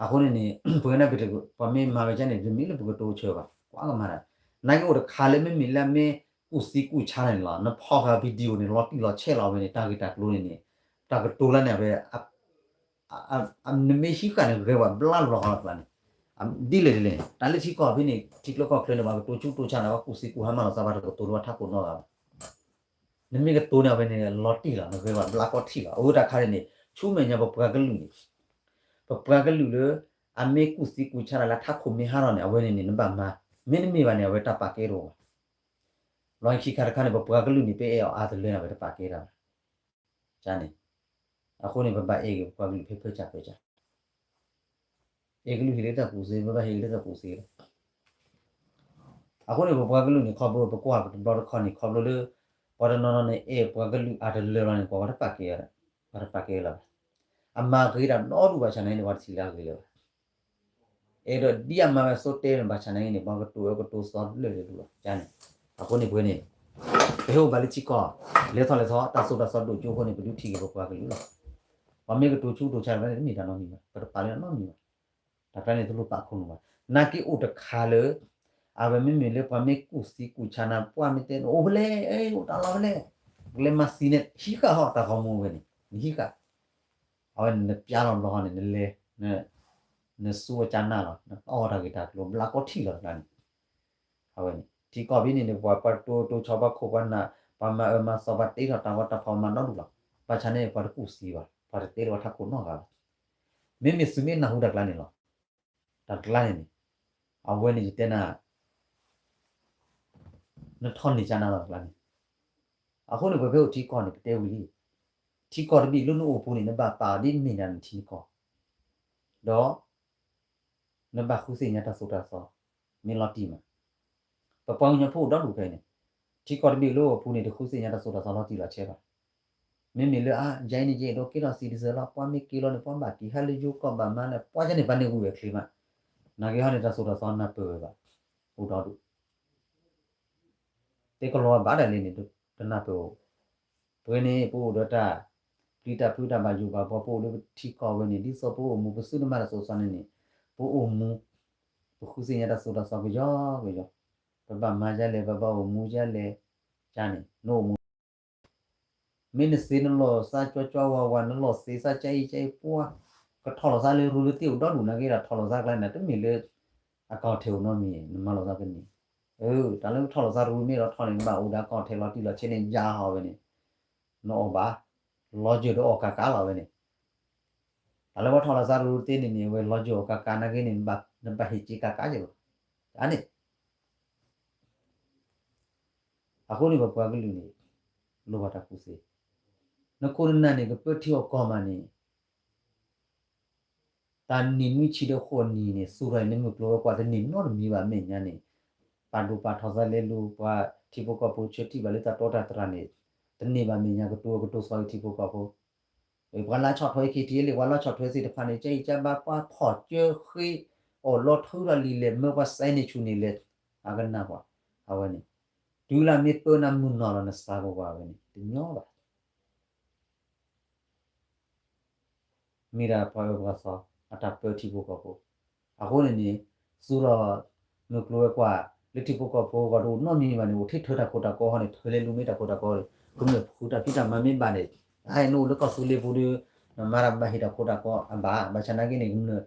အဃိန့ၣ်န့ၣ် ပဝဲဒၣ်ပတ ပှၤမ့ၢ်မၤဝဲဒ်န့ၣ် တမ့ၢ်လၢပကတိၤဆၢဘၣ် ကွၢ်ကမၤတၢ်, နာ်က့အိၣ်တခါလၢမ့မ့ၢ်လၢမ့ၢ်ကူၣ်သံကူၣ်ဆါန့ၣ်လီၤ နဖီၣ်ဃာ် video န့ၣ် လီၤတံၢ်လီၤဆဲးလီၤဝဲန့ၣ် တၢ်ဂ့ၢ်တၢ်ကျိၤန့ၣ်န့ၣ် တၢ်ကတိၤလၢန့ၣ်ဝဲ နမ့ၢ်ဟံးဃာ်န့ၣ် ဂဲၤဝဲဘျါလီၤဃီလီၤကျါန့ၣ်, ဒ်လဲၣ်ဒ်လဲၣ်န့ၣ် တၢ်လၢထံကီၢ်ဖဲန့ၣ် ထံကျိကီၢ်ချၢန့ၣ် ပှၤကတိၤဆူကတိၤဆါန့ၣ် ပှၤကူၣ်သံကူၣ်ဟါမၢ်လီၤသး ပှၤတကတိၤလၢပှၤထးခိၣ်နီတဂၤဘၣ် နမ့ၢ်ကတိၤန့ၣ် အဝဲန့ၣ် လီၤတံၢ်လီၤ နဂဲၤဝဲဘျါကီထံၣ်လီၤ အဝဲတၢ်ခါန့ၣ်န့ၣ် ဆူမဲာ်ညါပပှၤကလုာ်န့ၣ် ပပှၤကလုာ်လၢ အမ့ၢ်ကူၣ်သံကူၣ်ဆါတၢ်လၢထးခိၣ်မ့ၢ်ဟးထီၣ်န့ၣ် အဝဲန့ၣ်န့ၣ် နဘၣ်မၤ, မ့တမ့ၢ်ဘၣ်န့ၣ် အဝဲတၢ်ပာ်ကဲတအိၣ်ဘၣ်. လီၤခံခါတခါန့ၣ် ပပှၤကလုာ်န့ၣ် ပအဲၣ်အီၤအါတလၢန့ၣ် အဝဲတပာ်ကဲတၢ်ဘၣ် န့ၣ်, အဃိန့ၣ် ပဘၣ်အဲၣ်ဂ့ၤပပှၤကလုာ်ဖဲဖၢကၢ်ဖၢကၢ် အဲၣ်ကလုာ်ဟ့ၣ်လၢတၢ်ကူၣ်သ့ ပဘၣ်ဟ့ၣ်က့ၤလၢတၢ်ကူၣ်သ့လီၤ. အဃိန့ၣ် ပပှၤကလုာ်န့ၣ် ခီဖျိပကွၢ်ပတဘျီတခီန့ၣ် ခီဖျိလၢ ပှၤတနီၤနီၤန့ၣ် အဲၣ်ပှၤကလုာ်အါတလၢလီၤန့ၣ် ပှၤတပာ်ကဲ, ပှၤတပာ်ကဲလၢၤဘၣ်. အမၤဂ့ၤတၢ်ဒီဒူၣ်ဘၣ်ဆၣ်နာ်က့န့ၣ် ပှၤတထံၣ်လၢအဂ့ၤလၢၤဘၣ်. အဲၣ်ဒိးဒ်အမၤဝဲအသိးတဲန့ၣ် ဘၣ်ဆၣ်နာ်က့န့ၣ် ပှၤကတိၤအၢကတိၤသီလၢာ်လၢာ်လီၤန့ၣ်. အဃိန့ၣ်ပဝဲန့ၣ် ပဟဲအိၣ်ဘၣ်လၢထံကီၢ် လဲၤထီၣ်လဲၤထီၣ် တၢ်သိၣ်တၢ်သီဒိၣ်ကၠိအဃိန့ၣ် ပဒုးထံၣ်က့ၤပပှၤကလုာ်လီၤ. ပှၤမ့ၢ်ကတိၤဆူကတိၤဆါတဖၣ်န့ၣ် တမ့ၢ်တၢ်နီတမံၤဘၣ်, ပတပာ်လၢနီတမံၤဘၣ်. တၢ်ကျါန့ၣ် တလိၣ်ပာ်ခိၣ်နူာ်ဘၣ်. နာ်က့အိၣ်တခါလၢ အဝဲမ့မ့ၢ်လၢပှၤမ့ၢ်ကူၣ်သံကူၣ်ဆါနၤ ပှၤမ့ၢ်တဲ အိၣ်ဖဲလဲၣ် အိၣ်တၢ်လီၢ်ဖဲလဲၣ် ကလဲၤမၤသံန့ၣ် ဟံးဃာ်ဟီၣ်တၢ်ဂီၤမူဝဲန့ၣ် နဟံးဃာ် အဝဲန့ၣ် နပျါလီၤဘျီဃီန့ၣ် နလဲၤ နစူအကၢနၢ်လီၤ နအီၣ်တၢ်ဂ့ၢ်တၢ်ကျိၤဘျါကီထံၣ်လီၤတကျါန့ၣ် အဝဲန့ၣ် ထံကီၢ်ဖဲန့ၣ်န့ၣ် ပှၤပှၤတိၤတိၤဆီပှၤခိၣ်ပှၤနၢ် ပှၤမၤအၢမၤသီပှၤတ့ထီၣ်တၢ်ဂီၤတၢ်ဖီၣ်မၤနီတဒူၣ်လီၤ. ဘၣ်ဆၣ်န့ၣ် ပှၤတကူၣ်သံဘၣ် ပှၤတတဲလၢပှၤထးခိၣ်နီတဂၤဘၣ်. မ့မ့ၢ်သုမ့ၢ်နၢ်ဟူတၢ်ကျါန့ၣ်လီၤ. တၢ်ကျါန့ၣ်န့ၣ် အဝဲန့ၣ်ယတဲနၤ နထီၣ်န့ၢ်ကၢနၢ်လီၤတကျါန့ၣ်. အဃိန့ၣ် ပှၤဖဲအိၣ်ထံကီၢ်န့ၣ် ပတဲဝံၤလံ ထံကီၢ်တဘ့ၣ်လၢနအိၣ်ပူၤန့ၣ် နဘၣ်ပာ်အီၤဒ်မ့ၢ်နၤနထံနကီၢ် ဒီး နဘၣ်ဃုသ့ၣ်ညါတၢ်သိၣ်တၢ်သီ မ့ၢ်လီၤတံၢ်မး. ပပှၤကညီဖိအိၣ်ဒီဒူၣ်ဖဲန့ၣ် ထံကီၢ်တဘ့ၣ်လၢအိၣ်ပူၤန့ၣ် တဃုသ့ၣ်ညါတၢ်သိၣ်တၢ်သီလီၤတံၢ်လီၤဆဲးဘၣ်. မ့မ့ၢ်လၢအါ ယဲအံၤန့ၣ် ယအဲၣ်ဒိးကဲထီၣ် citizen လီၤ ပှၤမ့ၢ်က့ၤလီၤန့ၣ် ပှၤဘၣ်က့ၤဟးလၢယိကီၢ်ဘၣ်မၤလၢ ပှၤကန့ၣ် ပှၤန့ၣ်ဝံၤဝဲချ့မး. နာ်က့ဟီန့ၣ် တၢ်သိၣ်တၢ်သီနၢ်ပၢၢ်ဝဲဘၣ် အိၣ်ဒီဒူၣ် တဲကလီၤဘၣ်ဒၣ်လဲာ်န့ၣ် တနၢ်ပၢၢ်အိၣ်. ပဝဲန့ၣ် ပအိၣ်ဒီးတၢ်ပျံၤတၢ်ဖုးတၢ်ဘၣ်ယိၣ်ဘၣ်ဘှီ ပအိၣ်လၢပထံကီၢ်ဝဲန့ၣ် ဒ်သိးပအိၣ်မူ ပသုတမၤတၢ်သိၣ်တၢ်သီန့ၣ်န့ၣ် ပအိၣ်မူ ပဃုသ့ၣ်ညါတၢ်သိၣ်တၢ်သီကယီကယီ ပဘၣ်မၤဒ်လဲၣ် ပဘၣ်အိၣ်မူဒ်လဲၣ် ကန့ၣ် နအိၣ်မူ မ့ၢ်နသ့နလီၤသးကွၢ်ကွၢ်ဝါဝါ နလီၤသ့သးကအံၤကအံၤပှၤ ကထီၣ်လီၤသးလၢရူလၢသ့ၣ်အိၣ်ဒီဒူၣ်နာ်က့ဒီး ထီၣ်လီၤသးကျါန့ၣ် တမ့ၢ်လၢ အကီၢ်ထဲအိၣ်နီတမံၤ နမၤလီၤသးကန့ၣ်. တၢ်လၢထီၣ်လီၤသးရူမ့ၢ်ဒီးထီၣ်န့ၣ် နဘၣ်အိၣ်ဒီးအကီၢ်ထဲလီၤတံၢ်လီၤဆဲးန့ၣ် ယါဟီဝဲန့ၣ် နအီၣ်ဘၣ် လီၤယၢၢ်ဒီးအီၣ်ကးကးလီၤဝဲန့ၣ်. တၢ်လၢပှၤထီၣ်လီၤသးရူသ့န့ၣ်န့ၣ် အဝဲလီၤယၢၢ်အီၣ်ကးကးနာ်က့န့ၣ် နဘၣ်ဟ့ၣ်က့ၤကးကးယဲၢ်လီၤ. အန့ၣ် အဃိန့ၣ် ပပှၤကလုာ်န့ၣ် လိၣ်ဘၣ်တၢ်ကူၣ်သ့. နခိၣ်နနၢ်န့ၣ် ကပၢထံအီၣ်ကီၢ်မးန့ၣ် တၢ်နံၣ်နွံဆံဒီးဃိးနံၣ်န့ၣ် သူၣ်ထီၣ်အံၤန့ၣ် မုၢ်ကျိၤဝဲၤကွာ်တန့ၢ်နီတမံၤဘၣ် မဲာ်ညါန့ၣ် ပာ်ဒိၣ်ပာ်ထီၣ်သးလဲၤလူၤ ပှၤထံဖိကီၢ်ဖိဆၢထံၣ်ဘၣ်လၢတၢ်တီတၢ်တြၢ်န့ၣ် တန့ၢ်ဘၣ်မဲာ်ညါကတိၤကတိၤသီအံၤထံဖိကီၢ်ဖိ, ပှၤလၢဆီၣ်ထွဲ ခံထံလံ ပှၤလၢဆီၣ်ထွဲသ့ၣ်တဖၣ်န့ၣ် ကဲအံၤကဲဘၣ် ပှၤဖီၣ်ကၢဃ့ အီၣ်လီၤထုးထီၣ်လံာ်လဲၢ် မၢပှၤစဲန့ၢ်ဆူၣ်န့ၢ်လဲၢ်, အကနၣ်ပှၤ, အဝဲန့ၣ်, တုၤလၢမ့ၢ်ပၢနၤမုၢ်နီၢ်လီၤ နစးကဝၤဝဲန့ၣ် တညီဘၣ် မ့ၢ်ဒၣ်ပှၤအၢပှၤသီ အတၢ်ပၢထံဖိကီၢ်ဖိ, အဃိန့ၣ်န့ၣ်, သူၣ်ထီၣ်မုၢ်ကျိၤဝဲၤကွာ် လၢထံဖိကီၢ်ဖိအဂီၢ်တအိၣ်နီတမံၤဘၣ်န့ၣ် အိၣ်ထဲထၢတၢ်ခိတၢ်ကီဟီန့ၣ် ထၢလဲၤလူၤမ့ၢ်တၢ်ခိတၢ်ကီဒီး ကမျၢၢ်ဃုတၢ်ဖံးတၢ်မၤမ့ၢ်ဘၣ်န့ၣ်, အနအိၣ်လၢကီၢ်သူလ့ၤပူၤဒီး နမၤတၢ်ဘၣ်ဟ့ၣ်တၢ်ခိတၢ်ကီအဘၣ်, ဘၣ်ဆၣ်နာ်က့န့ၣ် ကမျၢၢ်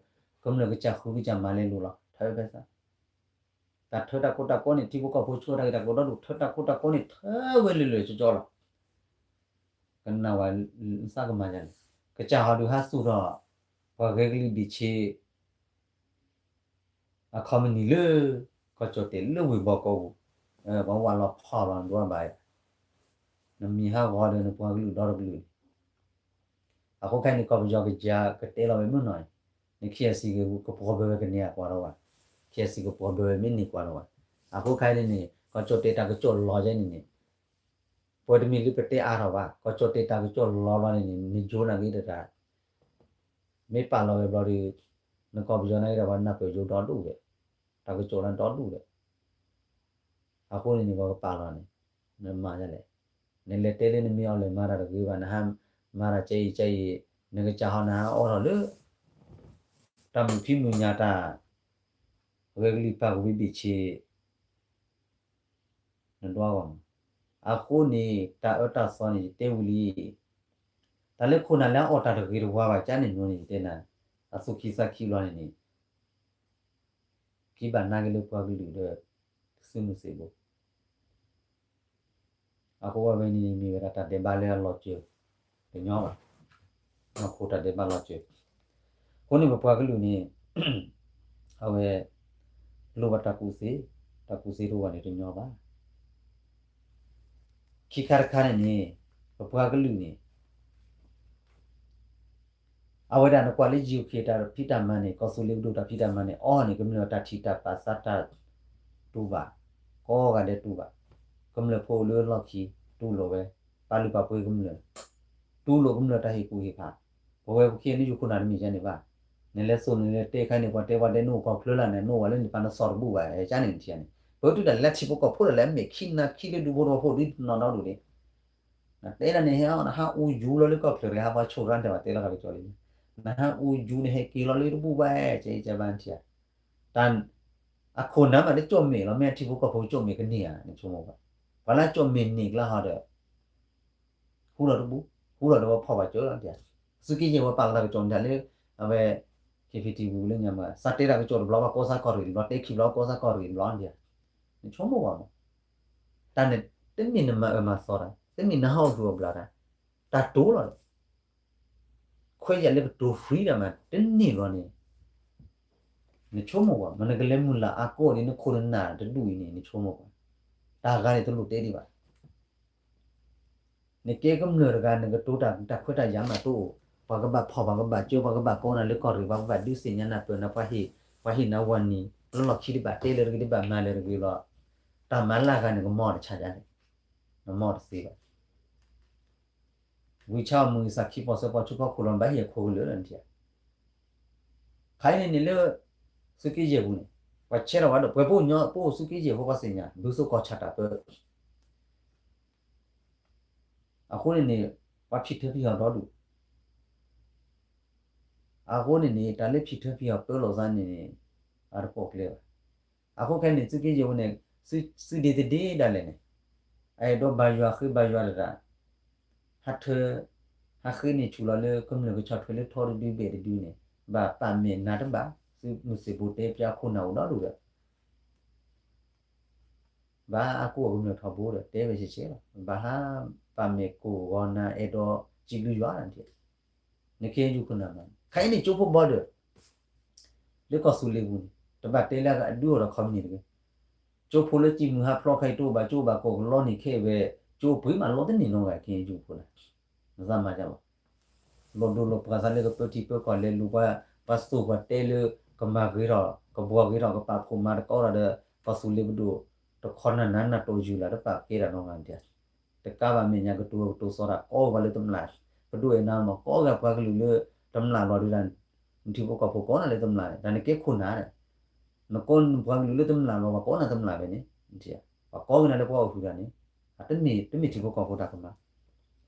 ကစၢ်ဃုကစၢ်မၤလဲၤလူၤလီၤ ထၢဖဲသး တၢ်ထၢတၢ်ခိတၢ်ကီန့ၣ် ထံဖိကီၢ်ဖိဆှၢတၢ်ဂ့ၢ်တၢ်ကျိၤဒီဒူၣ် ထၢတၢ်ခိတၢ်ကီန့ၣ် ထၢဝဲလၢာ်လၢာ်ကၠီကၠီလီၤ. ကနၣ်ဝဲ, သးကမၤယၤန့ၣ်, ကစၢ်ဟီဒုးဟးသူၣ်ထီၣ်, ပှၤဂဲၤကလံၤဘ့ၣ်ဆ့ အခီပနံၣ်လၢ ကီၢ်ကၠီၣ်တဲာ်လၢဝ့ၢ်ဘီကီၢ်ပူၤ, ပှၤဝးလီၤဖီၣ်လီၤဒွးဘၣ်ယၤ, နမံၤဟးဂီၤဒီးနပှၤကလုာ်ဒီတကလုာ်န့ၣ် အဃိခဲအံၤန့ၣ် ကီၢ်ပယီၤကယၤကတဲလီၤဝဲမုၢ်နီၢ်န့ၣ်, န KIC ကပှီၢ်ဘၢဝဲကန့ၢ်အကွၢ်ဒီးဝဲ, KIC ကပှီၢ်ဘၢဝဲမ့ၢ်န့ၢ်ကွၢ်ဒီးဝဲ, အဃိခဲအံၤန့ၣ်န့ၣ် ကီၢ်ကၠီၣ်တဲာ်တၢ်ကစီၣ်လီၤယဲန့ၣ်န့ၣ်, ပှၤတမံၤလၢပတဲအါထီၣ်ဘၣ် ကီၢ်ကၠီၣ်တဲာ်တၢ်ကစီၣ်လီၤလီၤန့ၣ်န့ၣ် နယိၤနာ်က့တတၢ် မ့ၢ်ပာ်လီၤဝဲဘျီဒီး, နကီၢ်ပယီၤနာ်က့ဒီးပှၤနၢ်ပၢၢ်ယိၤဒီဒူၣ်ဒီး, တၢ်ကစီၣ်လၢဒီဒူၣ်ဒီး, အဃိန့ၣ်န့ၣ် ပှၤကပာ်လီၤန့ၣ်, နမၤဒ်လဲၣ်, နလဲၤတဲလၢနမ့ၢ်အီၤလဲၤမၤတၢ်တဂ့ၤဘၣ် နဟးမၤတၢ်ကဲအံၤကဲအံၤ, နကစၢ်ဟီနဟးအိးထီၣ်လၢ တၢ်မုာ်ဖံးမုာ်ညၣ်တၢ်, ဂဲၤကလံၤပာ်ကဝံၤဘ့ၣ်ဆ့ နဒွးဂီၢ်မး, အဃိန့ၣ် တၢ်အၢတၢ်သီန့ၣ် ယတဲဝံၤလံ, တၢ်လၢခိၣ်နၢ်လၢအအီၣ်တၢ်တဂ့ၤတဝါဘၣ်ကန့ၣ်န့ၣ် ယတဲနၤ, အသူၣ်ခံသးခံဘျီန့ၣ်န့ၣ်, က့ၤဘၣ်နာ်က့ၤလၢပှၤကလုာ်ဒီး, သုးမုၢ်သံၣ်ဘိ အဃိဝဲန့ၣ်န့ၣ်မ့ၢ်ဝဲဒၣ်တၢ်ဒဲးဘးလၢအလီၤစၢၤ, တညီဘၣ်, အဃိတၢ်ဒဲးဘးလီၤစၢၤ, အဃိန့ၣ်ပပှၤကလုာ်န့ၣ်, အဝဲ, လိၣ်ဘၣ်တၢ်ကူၣ်သ့, တၢ်ကူၣ်သ့တအိၣ်ဘၣ်န့ၣ်တညီဘၣ်, ခံခါတခါန့ၣ်န့ၣ်, ပပှၤကလုာ်န့ၣ် အဝဲဒၣ်နကွၢ်လၢ UK တၢ်ဖံးတၢ်မၤန့ၣ် ကီၢ်သူလ့ၤပဒိၣ်တၢ်ဖံးတၢ်မၤန့ၣ် အီၤန့ၣ် ကမျၢၢ်တၢ်ထံၣ်တၢ်ပာ်သးတၢ်တူၢ်ဘၣ်, ကိးဂၤဒဲးတူၢ်ဘၣ်, ကမျၢၢ်ဖိလၢလီၢ်ခံတူၢ်လိာ်ဝဲ, ပာ်လုၢ်ပာ်ပှ့ၤကမျၢၢ်, တူၢ်လိာ်ကမျၢၢ်တၢ်ဟ့ၣ်ကူၣ်ဟ့ၣ်ဖး, ပဝဲပခံဂၤန့ၣ် ယုၢ်ခိၣ်နၢ်တမ့ၢ်ကန့ၣ်ဘၣ်, နလဲၤသိၣ်နလဲၤတဲခါန့ၣ် ပှၤတဲပှၤဒဲးနအိၣ်ကီၢ်ချၢလၢ်န့ၣ် နအိၣ်ဝဲလၢန့ၣ် ပှၤနသီၣ်တဘူၣ်ဘၣ် ကန့ၣ်ထံၣ်န့ၣ်, ပတုၤဒၣ်လဲာ်ထံဖိကီၢ်ဖိဒၣ်လဲာ် မ့ၢ်ခံနၤခံလၢဒူဖိတဝီဖိဒ်နီၢ်နီၢ်ဒူၣ်န့ၣ် နတဲဒၣ်န့ၣ်ဟဲအီၤ နဟးအူယူၤလီၤလၢကီၢ်ချၢတဂၤ ဟးပှၤဆိၣ်ရၣ်တဲဘၣ်တဲလီၤတၢ်ကစီၣ်လံ, နဟးအူယူၤန့ၣ် ဟဲက့ၤလီၤလၢတဘူၣ်ဘၣ် ကဲကဲဘၣ်ထံၣ်ဧါ, တၢ်, အခိၣ်နၢ်မးတကၠီၣ်မဲာ်လီၤ မ့ၢ်အထံဖိကီၢ်ဖိကၠီၣ်မဲာ်ကန့ၢ်ဧါ နဆိကမိၣ်ဘၣ်, ပှၤလၢကၠီၣ်မဲာ်န့ၢ်ကျါဟီဒီး ဟူလီၤတဘူၣ်, ဟူလီၤဒီးဝဲဖီၣ်ဘၣ်ကၠီလီၤဒ်, သုးက့ယဲၢ်ဝဲပာ်လီၤတၢ်ကစီၣ်မတၤလၢ, အဝဲ, KPT ပူၤလၢညါမး စးတဲတၢ်ကစီၣ်တဘျီဘၣ် ကိးစၢ်ကီၢ်ရ့ၣ်တဘျီ တဲခံဘျီကိးစၢ်ကီၢ်ရ့ၣ်တဘျီဒ်, နဆိကမိၣ်ဘၣ်မး, တၢ်န့ၣ်, တမ့ၢ်နမၤအၢမၤသီတၢ် တမ့ၢ်နဟးအိၣ်သူၣ်အိၣ်ဘျးတၢ်, တၢ်တိၤလီၤဒီး ခွဲးယာ်လၢကတိၤ free တၢ်မး တန့ၢ်ဘျီန့ၣ်, နဆိကမိၣ်ကွၢ် မ့ၢ်နကလဲၤမုၢ်လၢ်အါကီၢ်ဒ်နခိၣ်နနၢ်တဒူၣ်အံၤန့ၣ် နဆိကမိၣ်ကွၢ်, တၢ်ဂၤန့ၣ်တလိၣ်တဲဒံးဘၣ်, နကဲကမျၢၢ်တဂၤ နကတိၤတၢ် တၢ်ခွဲးတၢ်ယာ်မးတအိၣ်, ပှၤကဘၣ်ဖီၣ် ပှၤကဘၣ်ကၢ ပှၤကဘၣ်ကိးနၤလၢကီၢ်ရ့ၣ် ပှၤကဘၣ်ဒုးသ့ၣ်ညါနၢ်ပၢၢ်နၤ ပှၤဟ့ၣ်, ပှၤဟ့ၣ်နၤဝၤနံၤ လၢလီၢ်ခံတဘၣ်တဲလၢၤတဂ့ၤ တဘၣ်မၤလၢၤတဂ့ၤလီၤ, တၢ်မၤလၢအဂၤန့ၣ် ကမၤအီၤတဆါဒ်လဲၣ်, နမၤအီၤတသ့ဘၣ် ဝံၤဆါအီၤမုၢ်ဂံၢ်စၢ်ခံ ဖီၣ်စၢဖီၣ်ဆူဖီခိၣ်လီၤ ဘၣ်ဟ့ၣ်အခိၣ်ကလၢာ်လၢနထံၣ်ဧါ, ခါအံၤန့ၣ်န့ၣ်လၢ သုးက့ယဲၢ်ပူၤန့ၣ် ပှၤဆဲးထီၣ်ဝဲဒီး ပှဲၤပအိၣ်ညီ ပအိၣ်သုးက့ယဲၢ်ဖိပှၤသ့ၣ်ညါ ဒူသကိးဆၣ်တၢ်ပၢ အဃိန့ၣ်န့ၣ် ပှၤဖံးထၢဖံးဟီၣ်ဒီဒူၣ်, အဃိန့ၣ်န့ၣ် တၢ်လၢဖံးထၢဖံးဟီၣ်ပၢလိာ်သးန့ၣ်န့ၣ် အတကိးကျဲဘၣ်. အဃိခဲန့ၣ် သုးက့ယဲၢ်ဝဲန့ၣ် သုဒ့သဒ့ဒၣ်လဲာ်န့ၣ် အအဲၣ်ဒိးဘၣ်ယွၤဃ့ဘၣ်ယွၤတဂၤ ဟးထၢ ဟးဃ့န့ၢ်ဆူၣ်လီၤလၢကမျၢၢ်ကဆီၣ်ထွဲလၢထီတဒုဘ့ၣ်တဒုန့ၣ် ဘၣ်ပာ်မဲာ်နၤတဘၣ် သုးမုၢ်သံၣ်ဘိတဲပၠးခိၣ်နၢ်အိၣ်ဒီဒူၣ်ဒီး ဘၣ်အါကိၢ်အကမျၢၢ်ထီဘိဒီး တဲဝဲဆဲးဆဲးလီၤ. ဘၣ်ဟးပာ်မဲာ်ကိၢ်ဂီၤနၤအဲၣ်ဒိးစံးဘျုးယွၤနထံၣ်. နခ့ယုၢ်ခိၣ်နၢ်မး ခဲအံၤန့ၣ် ကၠိဖိဘီဒီး လၢကီၢ်သူလ့ၤပူၤန့ၣ် တဘၣ်တဲလၢအဒုးအိၣ်ဒီး ခီပနံၣ် တဂ့ၤ. ကၠိဖိလၢကံၢ်မုၢ်ဟါဖျိးခဲအံၤတအိၣ်ဘၣ် ကၠိဘၣ်ကိးကလီန့ၣ်ခဲအံၤဝဲ ကၠိပှ့ၤမးလီၤတန့ၢ်နီတဂၤ ခ့ယုၢ်ဖိလၢ နသးမၤဒ်လဲၣ် လီၤဒိလီၤပှၤသးလၢကပၢထံပၢကီၢ် လဲၤလူၤပှၤ ပှၤသိၣ်ပှၤတဲလၢ ကမၤဂ့ၤထီၣ် ကဘှီဂ့ၤထီၣ် ကပာ်ဖှိၣ်မၤတကီဒီး ကီၢ်သူလ့ၤပဒိၣ် တခီနၢ်နးနၢ်တိာ်ယုၢ်လၢ် တပာ်ကဲတၢ်နီတဂၤဒ် တကးဘၣ်မဲာ်ညါကတိၤကတိၤစီတၢ် ကိးဝဲပှၤလၢတမျၢ်, ပဒိၣ်အဲၣ်နၤမး ကိးဂၤပှၤကလုာ်လၢတမျၢ်လီၤဒုးဒၣ်, နထံဖိကီၢ်ဖိကိးနၤလၢတမျၢ်န့ၣ် တၢ်နကဲခိၣ်နၢ်ဒီး, နကိးပှၤကလုာ်လၢတမျၢ်လီၤ ပှၤကိးနၤတမျၢ်ဖဲန့ၣ်, ပှၤကိးက့ၤနၤလၢပှၤအိၣ်ဃုာ်တၢ်န့ၣ်, တမ့ၢ် တမ့ၢ်ထံဖိကီၢ်ဖိတၢ်ကမၣ်,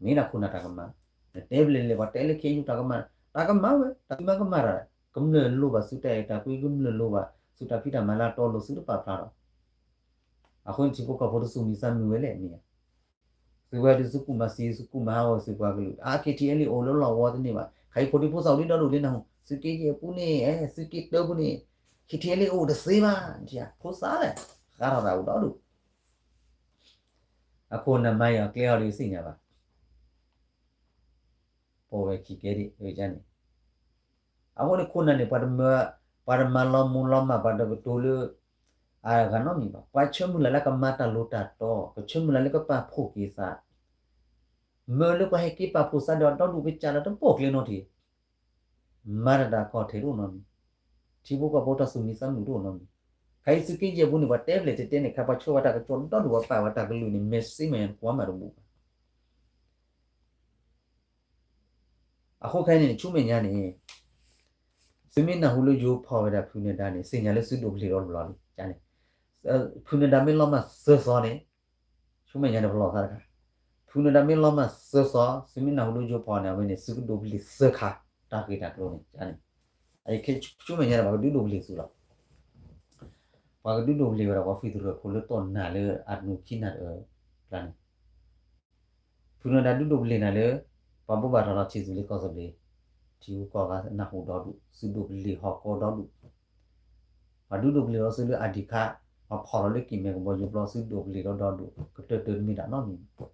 မ့ၢ်ဒၣ်ခိၣ်နၢ်တၢ်ကမၣ်, နတဲဘျဲၣ်လဲၣ် ပှၤတဲလၢ ခ့ၣ်အဲၣ်ယူၣ် တၢ်ကမၣ်, တၢ်ကမၣ်ဝဲ တၢ်သုမၤကမၣ်တၢ်, ကမျၢၢ်လိၣ်ဘၣ်သုတၢ်အဲၣ်တၢ်ကွံ ကမျၢၢ်လိၣ်ဘၣ်သုတၢ်ဖံးတၢ်မၤလၢအတီအလိၤ သုတပာ်ဖျါဒီး, အဃိန့ၣ်ထံဖိကီၢ်ဖိတစူၢ်မံၤသးမုာ်ဝဲလဲၣ်မ့ၢ်ဧါ, သုဝဲဒုးသုကူၣ်မၤစံး သုကူၣ်မၤဟးဂီၤသုပှၤကလုာ် အါ ခ့ၣ်ထံအဲၣ်လ့ၣ်အိၣ်လၢလီၢ်ဝီတန့ၢ်ဘၣ်, ခဲအံၤဖိဒံဖိသၣ်အိၣ်ဒံးဒီဒူၣ်လံနၢ်ဟူ, သုးက့ယဲၢ်ပူၤန့ၣ် သုးက့တၢပူၤန့ၣ် ခ့ၣ်ထံအဲၣ်လ့ၣ်အိၣ်တသ့ဘၣ်, ဖိသၣ်လဲၣ်, ဃါထီၣ်တၢ်အိၣ်ဒီဒူၣ်, အခိၣ်နၢ်မၤအီၤအကျဲအီၤဒီးသ့ၣ်ညါဘၣ် ပိာ်ဝဲခံကဲဒ်န့ၣ်, အဃိန့ၣ်ခိၣ်နၢ်န့ၣ် ပှၤတမၤလီၤမူလီၤမၢ် ပှၤတကတိၤလၢအဂၤနီတမံၤဘၣ်, ပှၤဆၢမုၢ်လၢ်လၢကမၤတၢ်လိၤတၢ်တီ, ကဆၢမုၢ်လၢ်လၢကပာ်ဖှိၣ်က့ၤသး, မ့ၢ်လၢပှၤဟဲက့ၤပာ်ဖှိၣ်သးဒီးအဒီဒူၣ်ကစၢ်လၢတပိာ်ကျဲနီတထံၣ်, မၤတၢ်တၢ်ခီၣ်ထံးတအိၣ်နီတမံၤ, ထံဖိကီၢ်ဖိတၢ်စူၢ်မံၤသးမုာ်တအိၣ်နီတမံၤ, ခဲအံၤသုးက့ယဲၢ်ပူၤန့ၣ် ပှၤတဲဘျဲၣ်တဲတဲန့ၣ် ခဲပှၤဆှၢဝဲတၢ်ကစီၣ်ဒီဒူၣ် ပှၤပာ်ဝဲတၢ်ကလုၢ်န့ၣ် မဲာ်စ့မဲာ်ညါကွၢ်မးတဘူၣ်ဘၣ် အဃိခဲအံၤန့ၣ် ဆူမဲာ်ညါန့ၣ် သုမ့ၢ်နၢ်ဟူလၢယိၤဖီၣ်ဝဲဒၣ်ဖုနဒါန့ၣ် သ့ၣ်ညါလၢသုဒိးပလံၤဒီးတဘျီလံန့ၣ်, ဖုနဒါမ့ၢ်လီၤမၢ်စၢၤစီၤန့ၣ်, ဆူမဲာ်ညါန့ၣ်ပလီၢ်သးတခါ, ဖုနဒါမ့ၢ်လီၤမၢ်စၢၤစီၤ သုမ့ၢ်နၢ်ဟူလၢယိၤဖီၣ်န့ၣ် အဝဲန့ၣ် သုကဒိးပလံၤစၢၤခါ တၢ်ဂ့ၢ်တၢ်ကျိၤန့ၣ်န့ၣ်, ဆူမဲာ်ညါန့ၣ် ပှၤကဒုးဒိးပလံၤသုလီၤ ပှၤကဒုးဒိးပလံၤဝဲဒၣ် ပှၤဖံးသရၢၣ်ဖိလၢတီၢ်နၢ်လၢအနူခံနၢ်တအၢကျါန့ၣ်, ဖုနဒါဒုးဒိးပလံၤနၤလၢ ပှၤဘိးဘၣ်ထီၣ်လီၤထံၣ်သူလ့ၤကီၢ်သဘျ့, ထံဂုၤကီၢ်ဂၤနၢ်ဟူဒီဒူၣ် သုဒိးပလံၤဟီၣ်ကီဒီဒူၣ်, ပှၤဒုးဒိးပလံၤလီၤသုလၢအဒံးခါ, ပှၤဖီၣ်လီၤလၢကံၢ်မဲကဘီယူၤဘျီ သုဒိးပလံၤဒီဒီဒူၣ် ကတၢၢ်တၢၢ်တမ့ၢ်တၢ်နီတမံၤ,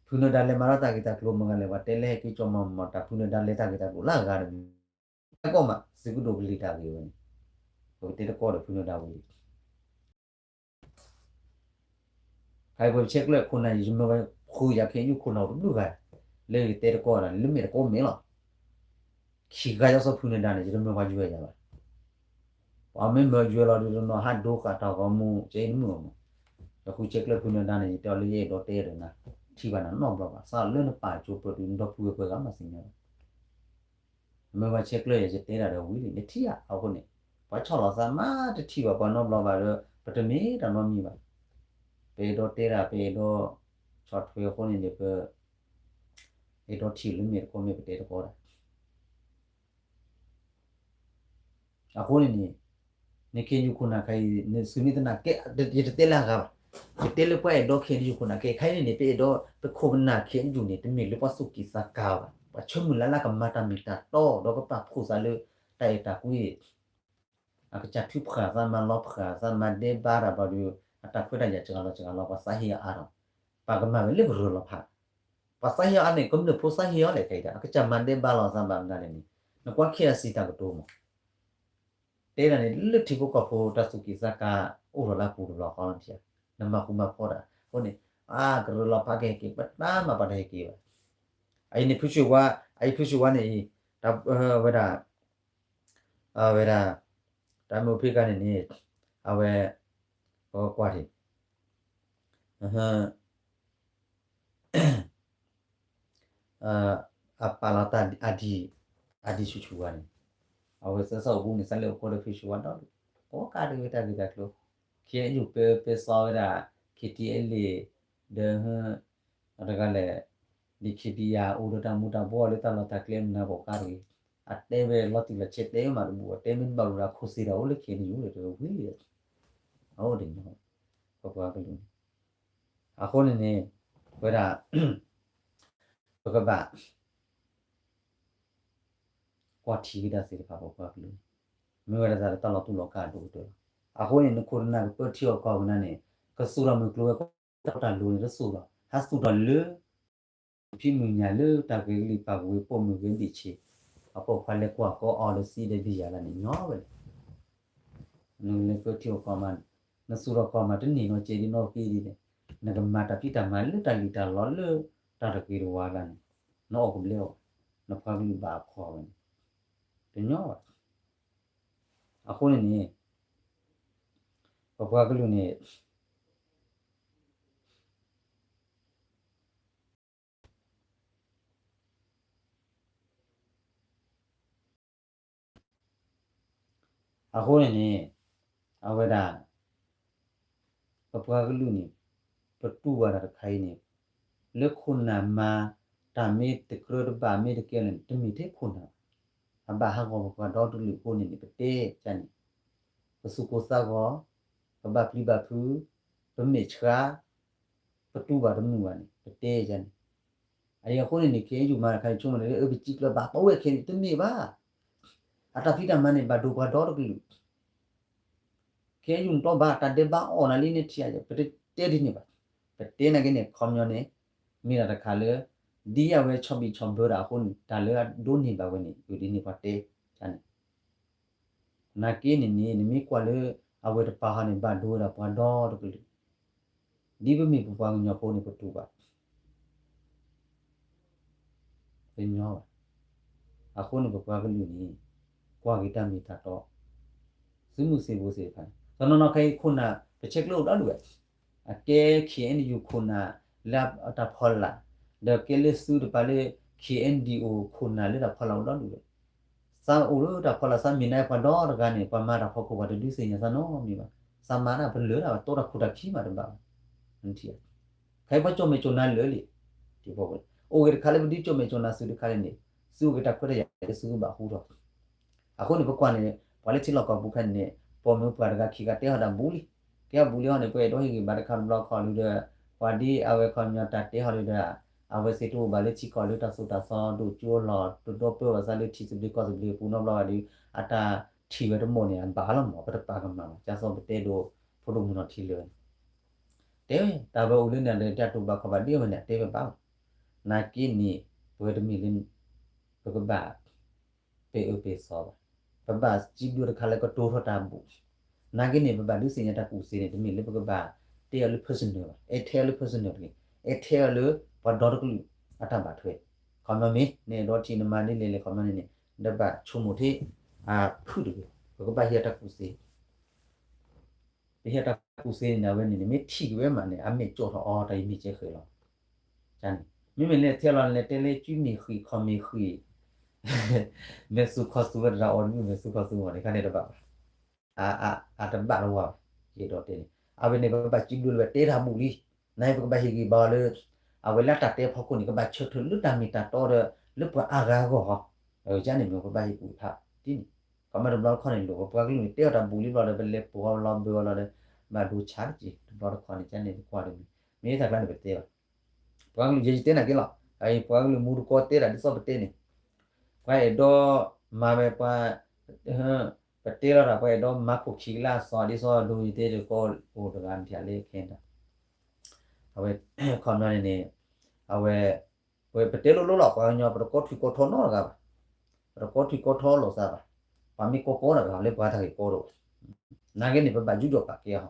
ဖုနဒါလဲၤမၤလီၤတၢ်ဂ့ၢ်တၢ်ကျိၤမတၤလဲၣ် ပှၤတဲလၢဟဲက့ၤကၠီမၤမၤတၢ် ဖုနဒါလဲၤတၢ်ဂ့ၢ်တၢ်ကျိၤလၢအဂၤတမံၤ တၢ်ကီမး သုကဒိးပလံၤတၢ်ဂ့ၢ်ဝဲန့ၣ်, ပကတဲတကီၢ်ဒီးဖုနဒါဝံၤလံ ဖဲပှၤဆဲးကျၢခိၣ်နၢ် ယမၢဝဲဃုာ်ယၤခဲအံၤ ယခိၣ်နၢ်အိၣ်တဘျုးဂၤ, လၢယတဲတကီၢ်ဒီး လၢမ့ၢ်တကီၢ်မ့ၢ်လီၤ, ခံဂၤယီစီၤဖုနဒါန့ၣ် ယတမၢပှၤယွဲယၤဘၣ်, ပှၤမ့ၢ်မၢယွဲလီၤဒုးတနီၤ ဟးဒိဃာ်တၢ်ဂီၤမူ ကဲအံၤတမုာ်မး, ယဃုဆဲးကျၢဖုနဒါန့ၣ် ယတဲအီၤလၢယအဲၣ်ဒိးတဲဒီးနၤ, ထံၣ်ဘၣ်နၤနီတဘျီဘၣ်, စးလၢနပာ်ကၠိပၢၢ်တုၤနဒီပုၢ်ဝဲၢ်ပှဲၤဂၤမၤသ့ၣ်ညါဘၣ် မ့ၢ်ပှၤဆဲးကျၢယၤ ယတဲဒၣ်ဒီးဝံၤလံ နထံၣ်ဧါ အဃိန့ၣ်, ပှၤဆီၣ်လီၤသးမးတထံၣ်ဘၣ်ပှၤနီတဘျီဘၣ်ဒီး ပတမ့ၢ်တၢ်နီတမံၤဘၣ်, ပအဲၣ်ဒိးတဲဒၣ် ပအဲၣ်ဒိးဆီၣ်ထွဲအဃိန့ၣ်န့ၣ် ပအဲၣ်ဒိးထံၣ်လၢမ့ၢ်တကီၢ်မ့ၢ်ပတဲတကီၢ်ဒၣ် အဃိန့ၣ်န့ၣ်, နခ့ယုၢ်ခိၣ်နၢ်ခဲအံၤ နသုမ့ၢ်သနာ်က့ ယတတဲလၢအဂၤဘၣ်, ယတဲလၢပှၤအဲၣ်ဒိးခ့ယုၢ်ခိၣ်နၢ်ခဲအံၤ ခဲအံၤန့ၣ်န့ၣ် ပအဲၣ်ဒိး ပခိၣ်ပနၢ်ခ့ယုၢ်န့ၣ် တမ့ၢ်လၢပှၤသူၣ်ကံၢ်သးကါဘၣ်, ပှၤဆၢမုၢ်လၢ်လၢကမၤတၢ်မ့ၢ်တၢ်တီဒီးကပာ်ဖှိၣ်သးလၢတၢ်အဲၣ်တၢ်ကွံ အကစၢ်ထုးဖှၢ်သး မၤလီၤဖှၢ်သး မၤဒဲဘါတၢ်ဘၣ်ဒီး အတၢ်ခွဲးတၢ်ယာ်စှၤလီၤစှၤလီၤ ပှၤသးဟ့အီၤအါထီၣ်, ပှၤကမၤဝဲလၢပရၢၢ်လီၤဖး, ပှၤသးဟ့အီၤအါန့ၣ် ကမျၢၢ်ဖိသးဟ့အီၤလဲၣ်ခဲအံၤဒီး အကစၢ်မၤဒဲဘါလီၤသးဘၣ်မနုၤလဲၣ်န့ၣ်, နကွၢ်ခဲအံၤစံးတၢ်ကတိၤမး တဲဒၣ်န့ၣ် လၢထံဖိကီၢ်ဖိတၢ်သူၣ်ကံၢ်သးကါအိၣ်ထီၣ်လၢအပူၤတဘျီဃီလီၤ, နမၤဃူမၤဖိးတၢ်အဃိန့ၣ်, အါ ကရၢလီၤဖးကဟဲက့ၤ ပတၢ်မၤပှၤတဟဲက့ၤဘၣ်, အအံၤန့ၣ်ဖုဆံဝါ, အအံၤဖုဆံဝါန့ၣ်အံၤ, တၢ်ဝဲဒၣ်, အဝဲဒၣ်, တၢ်မုၢ်ဖံးကါန့ၣ်န့ၣ်, အဝဲ, ပကွၢ်ထံၣ် အပာ်လီၤတၢ်အဒံၣ်ဆူၣ်ဆူၣ်ဝဲန့ၣ်, အဝဲသးစၢ်အိၣ်ဘူးန့ၣ် သးလဲၤအိၣ်ဃိဒီးဖုဆူၣ်ဝါဒီး, ကိးကးတဂ့ၤတၢ်ဂ့ၢ်တၢ်ကျိၤ, ခ့ယုၢ်ပၢပၢစီဝဲဒၣ်, ခ့ထံအဲလ့ၣ်, ဒီး, အတဂၤလဲၣ်, ဒ်ခ့ပံယၤအိၣ်ဒီးတၢ်မူၤတၢ်ဘှီးလၢတၢ်လီၢ်တၢ်ကျဲမနုၤကိးကးတဂ့ၤ, အတဲဝဲလီၤတံၢ်လီၤဆဲးတဲဝဲမးတဘူၣ် အတဲမ့ၢ်တဘၣ်လိာ်ဒီးအခိၣ်သ့ၣ်ဒီးအိၣ်လၢခ့ယုၢ်ဒီးတဝံၤလံ, အအိၣ်တညီ, ပပှၤကလုာ်န့ၣ် အဃိန့ၣ်န့ၣ်, ဝဲဒၣ်, ပကဘၣ်, ကွၢ်ထံကဒါသ့ၣ်တဖၣ်ပပှၤကလုာ်န့ၣ်, မ့ၢ်ဝဲဒၣ်တၢ်လီၤတူာ်လီၤကာ်အဒိၣ်ကတၢၢ်လီၤ, အဃိန့ၣ် နခိၣ်နၢ်ကပၢထံအီၣ်ကီၢ်မနုၤန့ၣ်, ကသူၣ်ထီၣ်မုၢ်ကျိၤဝဲၤကွာ်တၢ်လိၤန့ၣ်တသူၣ်လီၤ, ဟးသူၣ်ထီၣ်လၢ ဖံမုၢ်ညၣ်လၢတၢ်ဂ့ၤကလံၣ်ပာ်ကဝ့ၤပိာ်မုၣ်ဂ့ၤဘ့ၣ်ဆ့, အပိာ်ခွါလဲၤကွၢ်ကီအီၤဒီးစံးဒီးဘံၣ်ယၤလၢန့ၣ်ညီဝဲလဲၣ်, နလဲၤပၢထံအီၣ်ကီၢ်မး, နသူၣ်ထီၣ်ကီၢ်မးတန့ၢ်နီၢ်ကဲဒ်နီၢ်ကီဒ်လဲၣ်, နကမၤတၢ်ဖံးတၢ်မၤလၢတၢ်လံၣ်တၢ်လီလၢတၢ်တဂ့ၤတဝါလၢန့ၣ်, နအီၣ်ကဘျဲအီၤ, နပှၤကလုာ်ဘၣ်အခီၣ်ဝဲန့ၣ်, တညီဘၣ်, အဃိန့ၣ်န့ၣ်, ပပှၤကလုာ်န့ၣ် အဃိန့ၣ်န့ၣ် အဝဲဒၣ် ပပှၤကလုာ်န့ၣ် ပတူၢ်ဘၣ်တၢ်တခါအံၤန့ၣ် လၢခိၣ်နၢ်မၤ တၢ်မ့ၢ်တကြၢးတဘၣ်မ့ၢ်တကဲလၢၤန့ၣ် တမ့ၢ်ထဲခိၣ်နၢ်ဘၣ်. အဘၣ်ဟးဂီၤပပှၤဒီတကလုာ်အဃိန့ၣ်န့ၣ် ပတဲကန့ၣ် ပသူၣ်ကိၢ်သးဂီၤ, ပဘၣ်ပျံၤဘၣ်ဖုး, ပမဲာ်ဆှး, ပတူၢ်ဘၣ်တမုာ်ဘၣ်န့ၣ် ပတဲကန့ၣ်. အအံၤအဃိန့ၣ်န့ၣ် ခဲအံၤယုၢ်မၤတခါန့ၣ် ဆိကမိၣ်လၢ အၢ ပစံးကျၢၤဘၣ်ပဝဲခဲအံၤန့ၣ် တမ့ၢ်ဘၣ်. အတၢ်ဖံးတၢ်မၤန့ၣ် ဘၣ်ဒိပှၤဒီတကလုာ် ခဲအံၤယုၢ်တီဘၣ် တၢ်ဒဲးဘးအီၣ်နၤလံန့ၣ်ထံၣ်ယၤ ပတတဲဒ်န့ၣ်ဘၣ်. ပတဲနာ်က့န့ၣ် ခီပညီန့ၣ် မ့ၢ်ဒၣ်တခါလၢ ဒ်အဝဲဆီၣ်ဘံၣ်ဆီၣ်ဘၢတၢ်အဃိန့ၣ် တၢ်လၢအဒိးန့ၢ်ဘၣ်ဝဲန့ၣ် ယိၤဒ်န့ၣ်ပှၤတဲန့ၣ် နာ်က့န့ၣ်န့ၣ် နမ့ၢ်ကွၢ်လၢ အဝဲတပၤဟီန့ၣ် ဘၣ်ဒိဝဲဒၣ်ပှၤဒီတကလုာ် ဒ်ပမ့ၢ်ပပှၤကညီဖိန့ၣ် ပတူၢ်ဘၣ် ပညီဘၣ်. အဃိန့ၣ် ပပှၤကလုာ်န့ၣ် ကွၢ်က့ၤတၢ်မ့ၢ်တၢ်တီ သုးမုၢ်သံၣ်ဘိသ့ၣ်တဖၣ်န့ၣ် တနီၤနီၤခဲအံၤခိၣ်နၢ် ပဆဲးကျိးအိၣ်ဒီဒူၣ်ဝဲ အကဲ ခ့ၣ်အဲၣ်ယူၣ် ခိၣ်နၢ်လၢအတၢ်ဖီလာ် ဒီးကဲလၢသုးတပၤလၢ ခ့ၣ်အဲၣ်ဒံၣ်အိၣ် ခိၣ်နၢ်လၢတၢ်ဖီလာ်အိၣ်ဒီဒူၣ်ဝဲ သးအိၣ်လၢတၢ်ဖီလာ် သးမ့ၢ်နၤပှၤဒီတဂၤန့ၣ် ပှၤမၤတၢ်ဖီခိၣ်ပှၤတဒုးသ့ၣ်ညါသးနီတမံၤဘၣ်. သးမၤတၢ်ပလၢၢ်တၢ် ပတိတၢ်ခိၣ်တၢ်ခံမးတဘၣ်ဘၣ်. နထံၣ် ခဲအံၤပှၤကၠိၣ်မဲာ်ကၠိၣ်နါလၢာ်လံ အိၣ်ဂ့ၤတခါလၢပဒုးကၠိၣ်မဲာ်ကၠိၣ်နါသုးတခါလၢန့ၣ် သုအိၣ်က့ၤတၢ်ခွဲးတၢ်ယာ်လၢသုကဘၣ်ဟူထီၣ် အဃိန့ၣ် ပကွၢ်န့ၣ် ပှၤလၢထံလီၢ်ကီၢ်ပူၤခါန့ၣ်န့ၣ် ပိာ်မုၣ်ပှၤတဂၤခံဂၤတဲဟီၣ်တၢ်ဘူးလံ. ကဲအဘူးလံဟီန့ၣ် ပအဲၣ်ဒိးဟ့ၣ်ဂံၢ်ဘါတခါတဘျီခီၣ်လံဒီး ပှၤဒ်အဝဲခီပညီတၢ်တဲဟီၣ်လံဒီး အဝဲသ့ၣ်တအိၣ်ဘၣ်လၢထံကီၢ်လၢတၢ်သိၣ်တၢ်သီဒိၣ်ကၠိလီၤ တဒိးပၢဘၣ်သးလၢထံသဘျ့ကီၢ်သဘျ့အပူၤနီတဘျီဘၣ်ဒီး အတၢ်ထံၣ်ဝဲတမံၤန့ၣ် အဘၣ်လီၤမး ပတပာ်ကမၣ်ဘၣ် ကၢ်သိးပတဲဒိး ဖိဒိၣ်မုၣ်နီၢ်ထံလၢာ် တဲဝဲ တၢ်ဝဲအိၣ်လၢန့ၣ်ဒီး တၢ်တူၢ်ဘၣ်ခီၣ်ဘၣ်ဒ်အဝဲန့ၣ် တဲဝဲဘၣ်လီၤ. နာ်က့န့ၣ် ပဝဲတမ့ၢ်လၢ ပကဘၣ် ပ့ၤအၢပ့ၤသီဘၣ်. ပဘၣ်စံးဘျုးတခါလၢကတိၤထီၣ်တၢ်ဘူး နာ်က့န့ၣ် ပဘၣ်ဒုးသ့ၣ်ညါတၢ်ကူၣ်သ့န့ၣ် တမ့ၢ်လၢပကဘၣ်တဲအီၤလၢ personal ဘၣ်, အဲၣ်ထဲအီၤလၢ personal တဂ့ၤ, အဲၣ်ထဲအီၤလၢ ပှၤဒီတကလုာ်အတၢ်ဘၣ်ထွဲ, ခီပညီမ့ၢ် နအဲၣ်ဒိးထံၣ်နမၤဒ်လဲၣ်လဲၣ် ခီပညီန့ၣ်န့ၣ် နဘၣ်ဆိကမိၣ်ထဲ အဖုၣ်တဂ့ၤ, ပကဘၣ်ဟ့ၣ်အီၤတၢ်ကူၣ်သ့ ပဟ့ၣ်အီၤတၢ်ကူၣ်သ့န့ၣ် အဝဲန့ၣ်န့ၣ် မ့ၢ်ထံၣ်က့ၤဝဲမးန့ၣ် အမဲာ်ကၠီၣ်ထီၣ်အီၤ တၢ်အံၤမ့ၢ်ကဲဃဲၤလီၤ. န့ၣ် မ့မ့ၢ်လၢထဲလီၤလဲၤတဲလၢ ကၠူမ့ၢ်ဃံး ခီၣ်မ့ၢ်ဃံး မဲာ်သူၣ်ခီၣ်သူဝဲတဂၤအီၤတမ့ၢ် မဲာ်သူၣ်ခီၣ်သူမ့ၢ်န့ၣ် ခါန့ၣ်တဘၣ်ဘၣ်. အတဘၣ်လၢၤဘၣ်. ယအဲၣ်ဒိးတဲန့ၣ် အဝဲန့ၣ် ပဘၣ်စံးဘျုးလၢပတဲတၢ်ဘူးလံ. နာ်က့ပကဘၣ်ဟ့ၣ်ဂံၢ်ဘါအီၤလၢ အဝဲလၢတၢ်တဲဖီခိၣ်န့ၣ် ကဘၣ်ဆၢထၢၣ်လၢတၢ်မ့ၢ်တၢ်တီဒီး လၢပှၤအါဂၤအဂီၢ်ဟီ. ကန့ၣ်မ့ၢ်ပဘၣ်ဟ့ၣ်ကူၣ်ဖးဒ်န့ၣ် ခီမ့ၢ်တဘျီတခီၣ်န့ၣ်လိၣ် ပပှၤကလုာ်န့ၣ် တဲအီၤတၢ်ဘူးလံဘျီဒီး ပလဲၤပိာ်အီၤလီၤဘၢအီၤလီၤဒီး ဘၣ်ဒိဆါတက့ၢ် တဘျီတခီၣ်န့ၣ် ကန့ၣ်တကွၢ်တမံၤ မ့ၢ်တၢ်ကျါန့ၣ်ပတဲဘၣ်. ပှၤကလုာ်ယဲယတဲနာ်က့လီၤ. ပှၤကလုာ်မူတကီတဲတၢ်ဒ်သိးပတဲန့ၣ် ပှၤအဲၣ်ဒိးမၤဝဲပှၤ ပတဲလီၤတၢ် ပှၤအဲၣ်ဒိးမၤခိၣ်ခံကလၢအသီ ဒ်သိးဒိယတဲတကီအိၣ်တဂၤမ့ၢ်ထံၣ်လၢခဲဒၣ် အဝဲ ခီပညီန့ၣ်န့ၣ် အဝဲ ပတဲလိၤလိၤလီၤ ပှၤကညီ ပတကိးထွံၣ်ကိးထီနီတဂၤဘၣ်. ပတကိးထွံၣ်ကိးထီလိာ်သးဘၣ်. ပှၤမ့ၢ်ကိးကိးတဂၤလၢပှၤတၢ်ဂ့ၢ်ကီတအိၣ်ဘၣ်. နာ်က့န့ၣ် ပဘၣ်ယူးယီၣ်ပာ်ကဲအီၤ.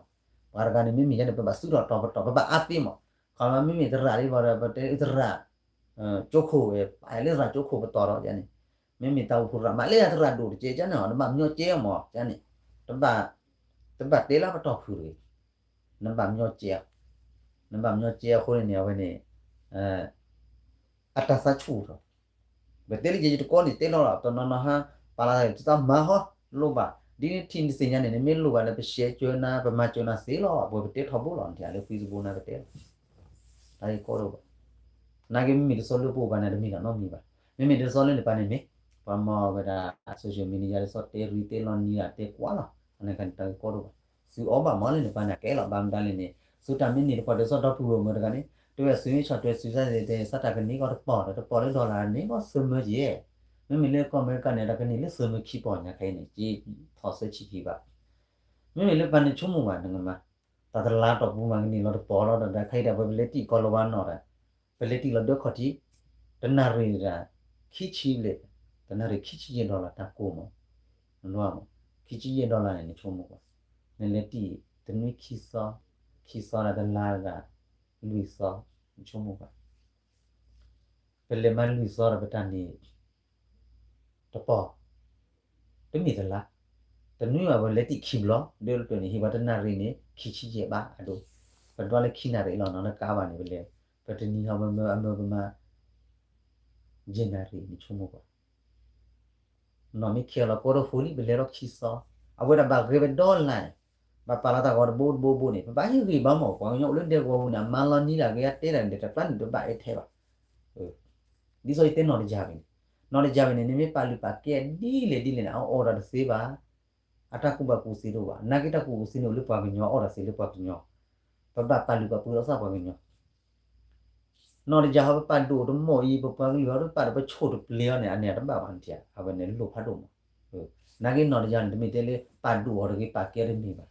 ပှၤတဂၤန့ၣ် မ့မ့ၢ်ယဲန့ၣ် ပဘၣ်သူၣ်ထီၣ်တီၤပတီၢ် ပဘၣ်အါသ့မး. ခီပညီမ့မ့ၢ်သရၣ်လံဘၣ်ဒီး ပတဲသရၣ် ကၠိခိၣ်ဝဲ ပာ်လၢသရၣ်ကၠိခိၣ်ပတီၢ်ဒီးန့ၣ် မ့မ့ၢ်တၢ်အိၣ်ဖှိၣ်သရၣ် မၤလၢသရၣ်ဒိၣ်တကဲကန့ၣ် နဘၣ်မျီကဲမး ကန့ၣ် တဘၣ် တဘၣ်တဲလၢပတီၢ်ဖုၣ်တဂ့ၤ. နဘၣ်မျီကဲ နဘၣ်မျီကဲအဃိန့ၣ်န့ၣ် အဝဲန့ၣ် အတၢ်သးဆူၣ်ထီၣ် ပတဲလၢယတကိးန့ၣ်တဲလီၤလီၤ တနီၤနီၤဟါ ပာ်လီၤသး တၢ်မၤဟီ လိၣ်ဘၣ် ဒ်နထံၣ်နသ့ၣ်ညါန့ၣ် နမ့ၢ်လိၣ်ဘၣ်လၢပရှဲကၢနၤ ပမၤကၢနၤသ့လီၤ ပဝဲပတဲထီဘိလီၤ နထံၣ်လၢ Facebook နၤပတဲလီၤ တၢ်ဂ့ၢ်ကီတအိၣ်ဘၣ်. နာ်က့မ့မ့ၢ်တစိလၢပအိၣ်ဘၣ်န့ၣ် တမ့ၢ်တၢ်နီတမံၤဘၣ်. မ့မ့ၢ်တစိလၢန့ၣ်ပှၤန့ၣ်မ့ၢ် ပှၤမၤဝဲဒၣ် social media ဒ်သိးတဲရံတဲလီၤနံၤဒၣ်တဲကွၢ်လီၤ အန့ၣ်ခါန့ၣ် တၢ်ဂ့ၢ်ကီတအိၣ်ဘၣ်. သုအီၣ်ဘၣ်မးလၢန့ၣ်ပှၤန့ၣ် ကဲလီၤ ဘၣ်မတၤလဲၣ်န့ၣ် သုတၢ်မ့ၢ်န့ၢ်တပှၢ်တစီဒီပုၢ်ဝဲၢ်မုၣ်တဂၤန့ၣ် တဝဲသုမ့ၢ်ဆီၣ်ထွဲသုစၢ်န့ၣ် စၢ်တၢ်ကန့ၢ်ကီတပီၢ်ဒီး တပီၢ်လၢ dollar န့ၣ်ကီသၢမၢယဲၢ်. မ့မ့ၢ်လၢကီၢ်အမဲရကၤန့ၣ် တၢ်ကန့ၢ်လၢသၢမၢခံပီၢ်ညါခဲအံၤန့ၣ် ကထီၣ်သၢဆံခံဘၣ်. မ့မ့ၢ်လၢပှၤန့ၣ်ဆိကမိၣ်ဘၣ် နကမၤ တၢ်တလါတီၢ်ပူၤမးကန့ၢ်လီၤတပီၢ်လီၤဒီး ခဲအံၤဒၣ်ပှၤပလဲၤတံၢ်ကီၢ်လီၤဝါနီၣ်ဒီး ပလဲၤတံၢ်လီၤဒၢခီၣ်ထံး တနၣ်ရံၣ်ဒၣ် ခံဆံဘျဲၣ် တနၣ်ရံၣ်ခံဆံယဲၢ် dollar တၢ်ကိၢ်မး နဒိမး ခံဆံယဲၢ် dollar န့ၣ် နဆိကမိၣ်ကွၢ် နလဲၤတံၢ်တနွံခံသီ ခံသီဒၣ်တလါဒၣ် လွံၢ်သီ နဆိကမိၣ်ကွၢ် ပလဲၤမၤလွံၢ်သီဒီးပတၢ်န့ၣ် တပီၢ် တမ့ၢ်တလါ တနွံဘၣ်ပလဲၤတံၢ်ခံဘျီ ဒၢလၢပျၢၤန့ၣ် ဟ့ၣ်ပှၤတနၣ်ရံၣ်န့ၣ် ခံဆံယဲၢ်ဘၣ်အဒိ ပဒွးလၢခံနၣ်ရံၣ်လီၤနီၤ လၢကါဘၣ်န့ၣ် ပလဲၤ ပတနံၤဟီပမၢအမၢပမၤ ယဲၢ်နၣ်ရံၣ် နဆိကမိၣ်ကွၢ် နီၢ်မ့ၢ်ခဲလီၤကိးထီၣ်ဖိလံ ပလဲၤလီၤခံသီ အဝဲဒၣ်ဘၣ်ဂဲၤဝဲဒီလၢ်, ဘၣ်ပာ်လီၤတၢ်ဂီၤတဘိတဘိဘိန့ၣ် ပဘၣ်ဟ့ၣ်ဂံၢ်ဘါမး ပှၤကညီအိၣ်လၢဒဲကဝီၤပူၤန့ၣ် အမါလီၤနံၤဒၣ်ဂ့ၤ အတဲဒၣ်န့ၣ် တကျါန့ၣ် တဘၣ်အဲၣ်ထဲဘၣ်. ဒ်သိးယတဲနီၢ်တယၢ်ဘၣ်န့ၣ်, နီၢ်တယၢ်ဘၣ်န့ၣ် နမ့ၢ်ပာ်လုၢ်ပာ်ကဲဒ်လဲၣ်ဒ်လဲၣ်န့ၣ် အအီၣ်တၢ်တသ့ဘၣ်. အတၢ်ကူၣ်ဘၣ်ကူၣ်သ့တအိၣ်ဘၣ်. နာ်က့တၢ်ကူၣ်ဘၣ်ကူၣ်သ့န့ၣ် အိၣ်လၢပှၤကညီ အီၣ်တၢ်သ့လၢပှၤကညီ ပဘၣ်ပာ်လုၢ်ပာ်ပှ့ၤလိာ်သးပှၤကညီ နီၢ်တယၢ်ဟီ ပပာ်ဒိၣ်တမီၢ်အံၤ ပပှၤကလုာ်ဟီ ပပာ်ဒီးပဆိၣ်တပျ့ၤအီၤန့ၣ် အန့ၣ်တဘၣ်ဘၣ်နထံၣ်ဧါ. အဝဲန့ၣ်လိၣ်ဖးဒိၣ်မး. နာ်က့နီၢ်တယၢ်န့ၣ် တမ့ၢ်တဲလၢပာ်ဒိၣ်အီၤတဂ့ၤ ပာ်ကဲတမ့ၢ်ဘၣ်.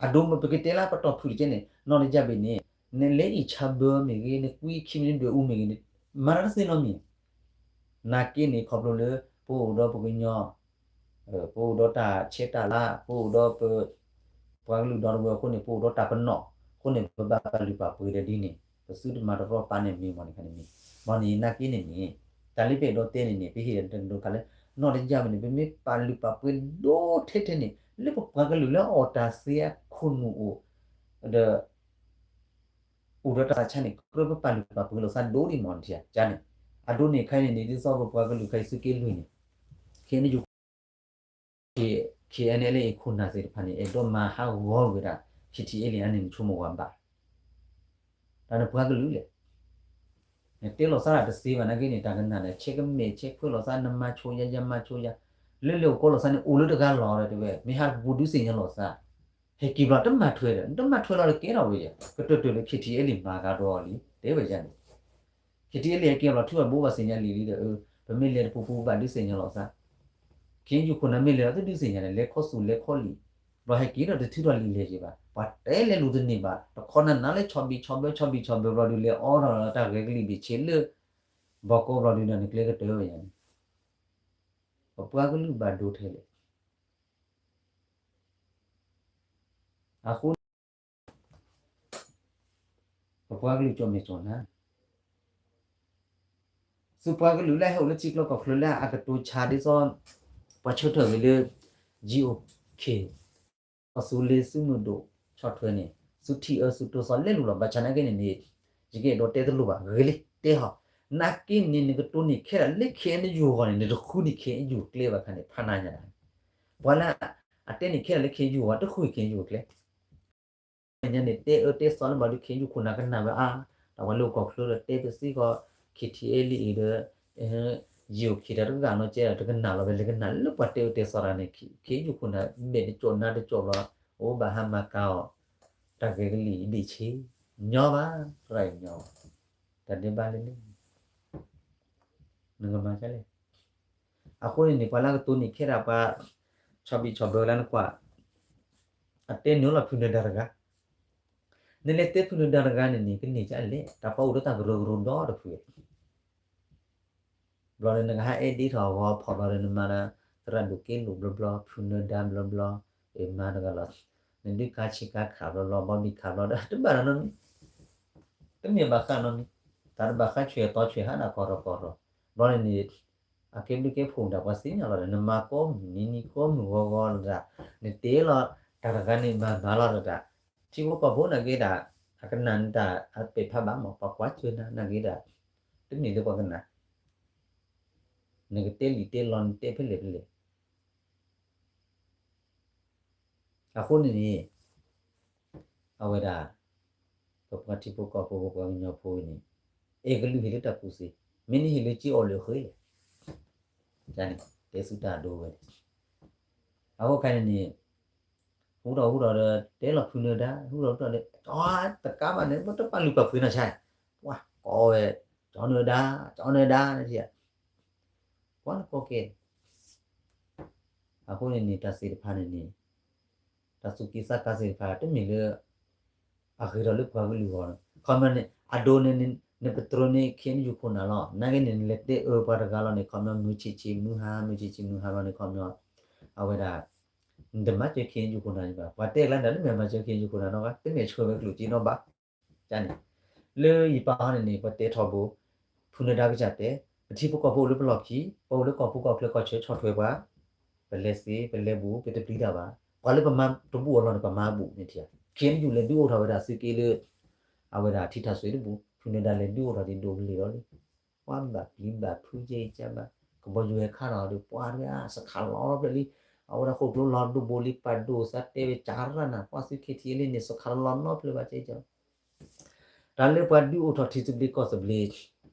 အဒိမ့ၢ်ပကတဲလၢပတီၢ်ဖုၣ်တကဲန့ၣ် နီၢ်တယၢ်ဘၣ်န့ၣ် နလဲၤအံၣ်ဆါဘၢမ့ၢ်ဂ့ၤ နကွံခံမံၤနဒွဲၣ်အူမ့ၢ်ဂ့ၤန့ၣ် မၤတၢ်တသ့နီတမံၤ. နာ်က့န့ၣ် ခီဖျိလၢ ပအိၣ်ဒီးပကညီ ပအိၣ်ဒီးတၢ်ဆဲးတၢ်လၤ ပအိၣ်ဒီးပ ပှၤကလုာ်ဒီတဝၢအဃိန့ၣ် ပအိၣ်ဒီးတၢ်ပနီၣ်အဃိန့ၣ် ပဘၣ်ပာ်လုၢ်ပာ်ပှ့ၤဒီးဒ်န့ၣ် ပသုတမၤတရီတပါန့ၣ်မ့ၢ်မ့ၢ်န့ၣ်ခါန့ၣ်မ့ၢ်. ဘၣ်န့ၣ်နာ်က့န့ၣ်န့ၣ် တၢ်လၢပအဲၣ်ဒိးတဲန့ၣ်န့ၣ် ပဟ့ၣ်ဒီးတဒိးခါလၢ နီၢ်တယၢ်ဘၣ်န့ၣ် ပမ့ၢ်ပာ်လုၢ်ပာ်ပှ့ၤဒိထဲထဲန့ၣ် လၢပပှၤကလုာ်လၢအီၣ်တၢ်သ့အခိၣ်နူာ်အိၣ် ဒီး အိၣ်ဒီးတၢ်ဆါန့ၣ် ကြၢးပပာ်လုၢ်ပာ်ပှ့ၤလိာ်သးဒိဒ်မ့ၢ်နထံၣ်ဧါန့ၣ်. အဒိန့ၣ်ခဲအံၤန့ၣ်န့ၣ် ဒ်သိးပပှၤကလုာ်ခဲအံၤသုးက့လွံၢ်န့ၣ် ခဲအံၤ KNLA အခိၣ်နၢ်သ့ၣ်တဖၣ်န့ၣ် အဲၣ်ဒိးမၤဟးဂီၤကွံာ်ဒၣ် KTLA အန့ၣ် နဆိကမိၣ်ဝဲဘၣ်. တၢ်န့ၣ်ပှၤကလုာ်လဲၣ် နတဲလိာ်သးတၢ်တသ့ဘၣ်နာ်က့န့ၣ် တၢ်ကနၣ်န့ၣ် ဆဲးကမဲာ်ဆဲးခွဲးလိာ်သး နမၤဆိယၤ ယၤမၤဆိယၤ လၢလၢပကိးလိာ်သးန့ၣ် အိၣ်လၢတဂၤလီၤဒီးတဲဝဲ မ့ၢ်ဟးပူၤဒုးသ့ၣ်ညါလိာ်သး ဟဲက့ၤဘျီတမၤထွဲဒီး တမၤထွဲလီၤဒီးကဲထီၣ်ဝဲယဲ ကတၢၢ်တၢၢ်လၢ KTLA မၤဂၤဒီးလံ တဲဝဲယဲန့ၣ် KTLA ဟဲက့ၤဘျီထုအဘိဘၣ်သ့ၣ်ညါလံလံဒီး ပမ့ၢ်လဲၤတပူၤပူၤဘၣ်ဒုးသ့ၣ်ညါလိာ်သး ခ့ယုၢ်ခိၣ်နၢ်မ့ၢ်လဲၤဒီးတဒုးသ့ၣ်ညါန့ၣ် လဲၤခီသူၣ်လဲၤခီလံာ် ဘျီဟဲက့ၤဒီးတထုးထီၣ်လံာ်လဲၢ်က့ၤဘၣ် ပှၤတဲလဲၤလူၤတန့ၢ်ဘၣ် တခီနၤနၤလၢဆီဘံၣ်ဆီဘၢ ဆီဘံၣ်ဆီဘၢဘျီဒုး လဲၤအိးထီၣ်တၢ်ဂဲၤကလံၣ်ဘ့ၣ်ဆ့လၢ ဘီကီဘျီဒုးဒီး နကျဲကတၢၢ်ဝဲယဲန့ၣ် ပပှၤကလုာ်ဘၣ်ဒိထဲလဲၣ် အဃိန့ၣ် ပပှၤကလုာ်ကၠီၣ်မဲာ်ကၠီၣ်နါ သုပှၤကလုာ်လၢဟဲအိၣ်လၢထံကျိကီၢ်ချၢလၢအကတိၤဆါဒ်သိး ပှၤဆၢထၢၣ်ဂ့ၤလၢ GOK အသုးလ့ၤသုးမုၢ်ဒိၣ်ဆီၣ်ထွဲန့ၣ် သုထံၣ်အၢသုတိၤသီလဲၤလိာ်လီၤ ဘၣ်ဆၣ်နာ်က့န့ၣ်န့ၣ် ယကအဲၣ်ဒိးတဲတလိၣ်ဘၣ် ဂ့ၤလံ တဲဟီၣ် နာ်က့န့ၣ် နကတိၤန့ၢ်ခဲဒၣ်လၢ KNU အဂီၢ်န့ၣ် နတဃုန့ၢ် KNU ကျဲဘၣ်ခါန့ၣ် ဖးနးညါဒၣ် ပှၤလၢအတဲန့ၢ်ခဲဒၣ်လၢ KNU အဂီၢ် တဃု KNU အကျဲ ညါန့ၣ် တဲအၢတဲသီလၢဘၣ်ဒုး KNU ခိၣ်နၢ်ကနၣ်ဝဲအါ, တၢ်ဝဲလၢကီၢ်ချၢဒီး တဲပသံဃီ KTLA ဒီး GOK တၢ်တဂၤနီၢ်ကဲဒီး တကနၣ်လီၤဝဲ လဲၤကနၣ်လၢပှၤတဲအၢတဲသီတၢ်န့ၣ် KNU ခိၣ်နၢ် မဲာ်တကၠီၣ်နါတကၠီၣ်ဘျီ အိၣ်ဘၣ်ဟါမၤကၤအီၤ တၢ်ဂဲၤကလံၣ်ဘ့ၣ်ဆ့ ညီဘၣ် သရၣ်အံၤညီဘၣ် တၢ်ဒဲးဘးလၢလၢ နကမၤဒ်လဲၣ် အဃိန့ၣ်န့ၣ် ပှၤလၢကတိၤန့ၢ်ခဲဒၣ်ပှၤ ဆီဘံၣ်ဆီဘၢလၢနကွၢ် အတဲနုာ်လီၤဖုနၢၤဒါတဂၤ, နလဲၤတဲဖုနၢၤဒါတဂၤန့ၣ်န့ၣ် ကန့ၢ်ကလဲၣ် တၢ်ပှၤအိၣ်လၢတၢ်ကရၢကရိဒီတဖု ဘျီဒီးနကဟးအဲၣ်ဒ့ထီၣ်အဂီၤဖီၣ်ဘျီဒီးနမၤလၢ သရၣ်ဒိၣ်က့လိာ်ဘျီဘျီ ဖုနၢၤဒါဘျီဘျီ မၤတဂၤလီၤ နဒုးကါဆံးကါခးဘျီဘျီ ဘီဘံၣ်ခးဘျီဒီးတဘၣ်နီတမံၤ, တမ့ၢ်ဘၣ်ဃးနီတမံၤ, တၢ်တဘၣ်ဃးဆွဲၤအသီဆွဲၤဟးဒၣ်ကီၢ်ထီၣ်ကီၢ်ထီၣ်, ဘျီန့ၣ်န့ၣ် အကဲဘျုးကဲဖှိၣ်ဒၣ်ပှၤသ့ၣ်ညါလီၤဒီး နမၤကိးမုၢ်နံၤနံၤကိးမုၢ်ဂီၤဂီၤလၢဒၣ်, နတဲလီၤတၢ်တဂၤန့ၣ်မၤမၤလီၤလၢဒၣ်, ထံဖိကီၢ်ဖိနာ်က့ဒၣ် အကနၣ်နတၢ်အပဲာ်ဖးဘၣ်မး ပှၤကွၢ်စၢၤနၤနာ်က့ဒၣ်, တမ့ၢ်လၢပှၤကနၣ် နကတဲလံာ်တဲလီၤနတဲဖဲလဲၣ်ဖဲလဲၣ် အဃိန့ၣ်န့ၣ် အဝဲဒၣ် ပပှၤထံဖိကီၢ်ဖိ ပပှၤကညီဖိအံၤန့ၣ် အဲၣ်ကလုၢ်ဟ့ၣ်လၢတၢ်ကူၣ်သ့, မ့ၢ်နဟ့ၣ်လၢက့အီၣ်လၢအဃ့လဲၣ်, န့ၣ် တဲဆူတၢ်ဒိဝဲန့ၣ်, အဃိခဲန့ၣ်န့ၣ် ဟူထီၣ်ဟူထီၣ်ဒီး တဲလီၤဖုနၢၤဒါ ဟူထီၣ်ဟူထီၣ်ဒီး တကးဘၣ်န့ၣ် ပတပာ်လုၢ်ပာ်ပှ့ၤနီၢ်ဆါ, ပှၤကိးဝဲ ကၠီနၢၤဒါ ကၠီနၢၤဒါ ပှၤနကိးကဲ အဃိန့ၣ်န့ၣ် တၢ်သ့ၣ်တဖၣ်န့ၣ်န့ၣ် တၢ်သူၣ်က့ၣ်သးကါသ့ၣ်တဖၣ် တမ့ၢ်လၢ အဂ့ၤထီၣ်လၢပှၤကလုာ်အဂီၢ်န့ၣ် ခီပညီန့ၣ် အဒိန့ၣ် နပတြၢၤန့ၢ် ခ့ၣ်အဲၣ်ယူၣ် ခိၣ်နၢ်လီၤ. နာ်က့န့ၣ် နလဲၤတဲအၢပှၤတဂၤလီၤန့ၣ် ခီပညီ မုၢ်ဆ့ၣ်ဆ့ၣ်မုၢ်ဟါ မုၢ်ဆ့ၣ်ဆ့ၣ်မုၢ်ဟါလီၤန့ၣ် ခီပညီ အဝဲဒၣ် နတမၤစၢၤ ခ့ၣ်အဲၣ်ယူၣ် ခိၣ်နၢ်ဘၣ်. ပှၤတဲကျါန့ၣ် တမ့ၢ်မၤစၢၤ ခ့ၣ်အဲၣ်ယူၣ် ခိၣ်နၢ်နီတဂၤ တမ့ၢ်ဆှၢဝဲကလူးက့နီတဘျီ န့ၣ် လၢယပာ်ဟီန့ၣ်န့ၣ် ပှၤတဲထီဘိ ဖုနၢၤဒါကစၢ်တဲ ပထံဖိကီၢ်ဖိအိၣ်လၢပလီၢ်ခံ ပအိၣ်လၢကီၢ်ပူၤကီၢ်ချၢကီၢ်ဆၢဆီၣ်ထွဲပှၤ ပလဲၤသ့ ပလဲၤဘူး ပတပျံၤတၢ်ဘၣ်. ပှၤလၢပမၤတဘူၣ်အီၤလီၤန့ၣ် ပမၤဘူးန့ၣ်ထံၣ်ဧါ. ခ့ၣ်အဲၣ်ယူၣ် လဲၤဒုးအိၣ်ထီၣ်ဝဲဒၣ်သုးက့လၢ အဝဲဒၣ်ထံထၣ်စွဲတဘူး ဖုနၢၤဒါလဲၤဒုးအိၣ်ထီၣ်ဒ်ဒိၣ်ကလံၤလီၤလံ ပှၤဘၣ်ပျံၤဘၣ်ဖုးယဲအံၤကဘၣ် ကဘီယူၤဟဲခါထီၣ်ဒီး ပှၤတဂၤစခးလီၤဖျဲၣ်လံ အဝဲဒၣ်ဃိာ်ကျိလီၤဒိၣ်ဘိလံ ပာ်ဒိၣ်သးတဲဝဲကၢ်ရၣ်နၤ ကွၢ်သု KTLA န့ၣ် စခါလီၤနီတဖျၢၣ်ဘၣ်ကဲကၢ် တၢ်လၢပှၤဒုးအိၣ်ထီၣ်ထံသဘျ့ကီၢ်သဘျ့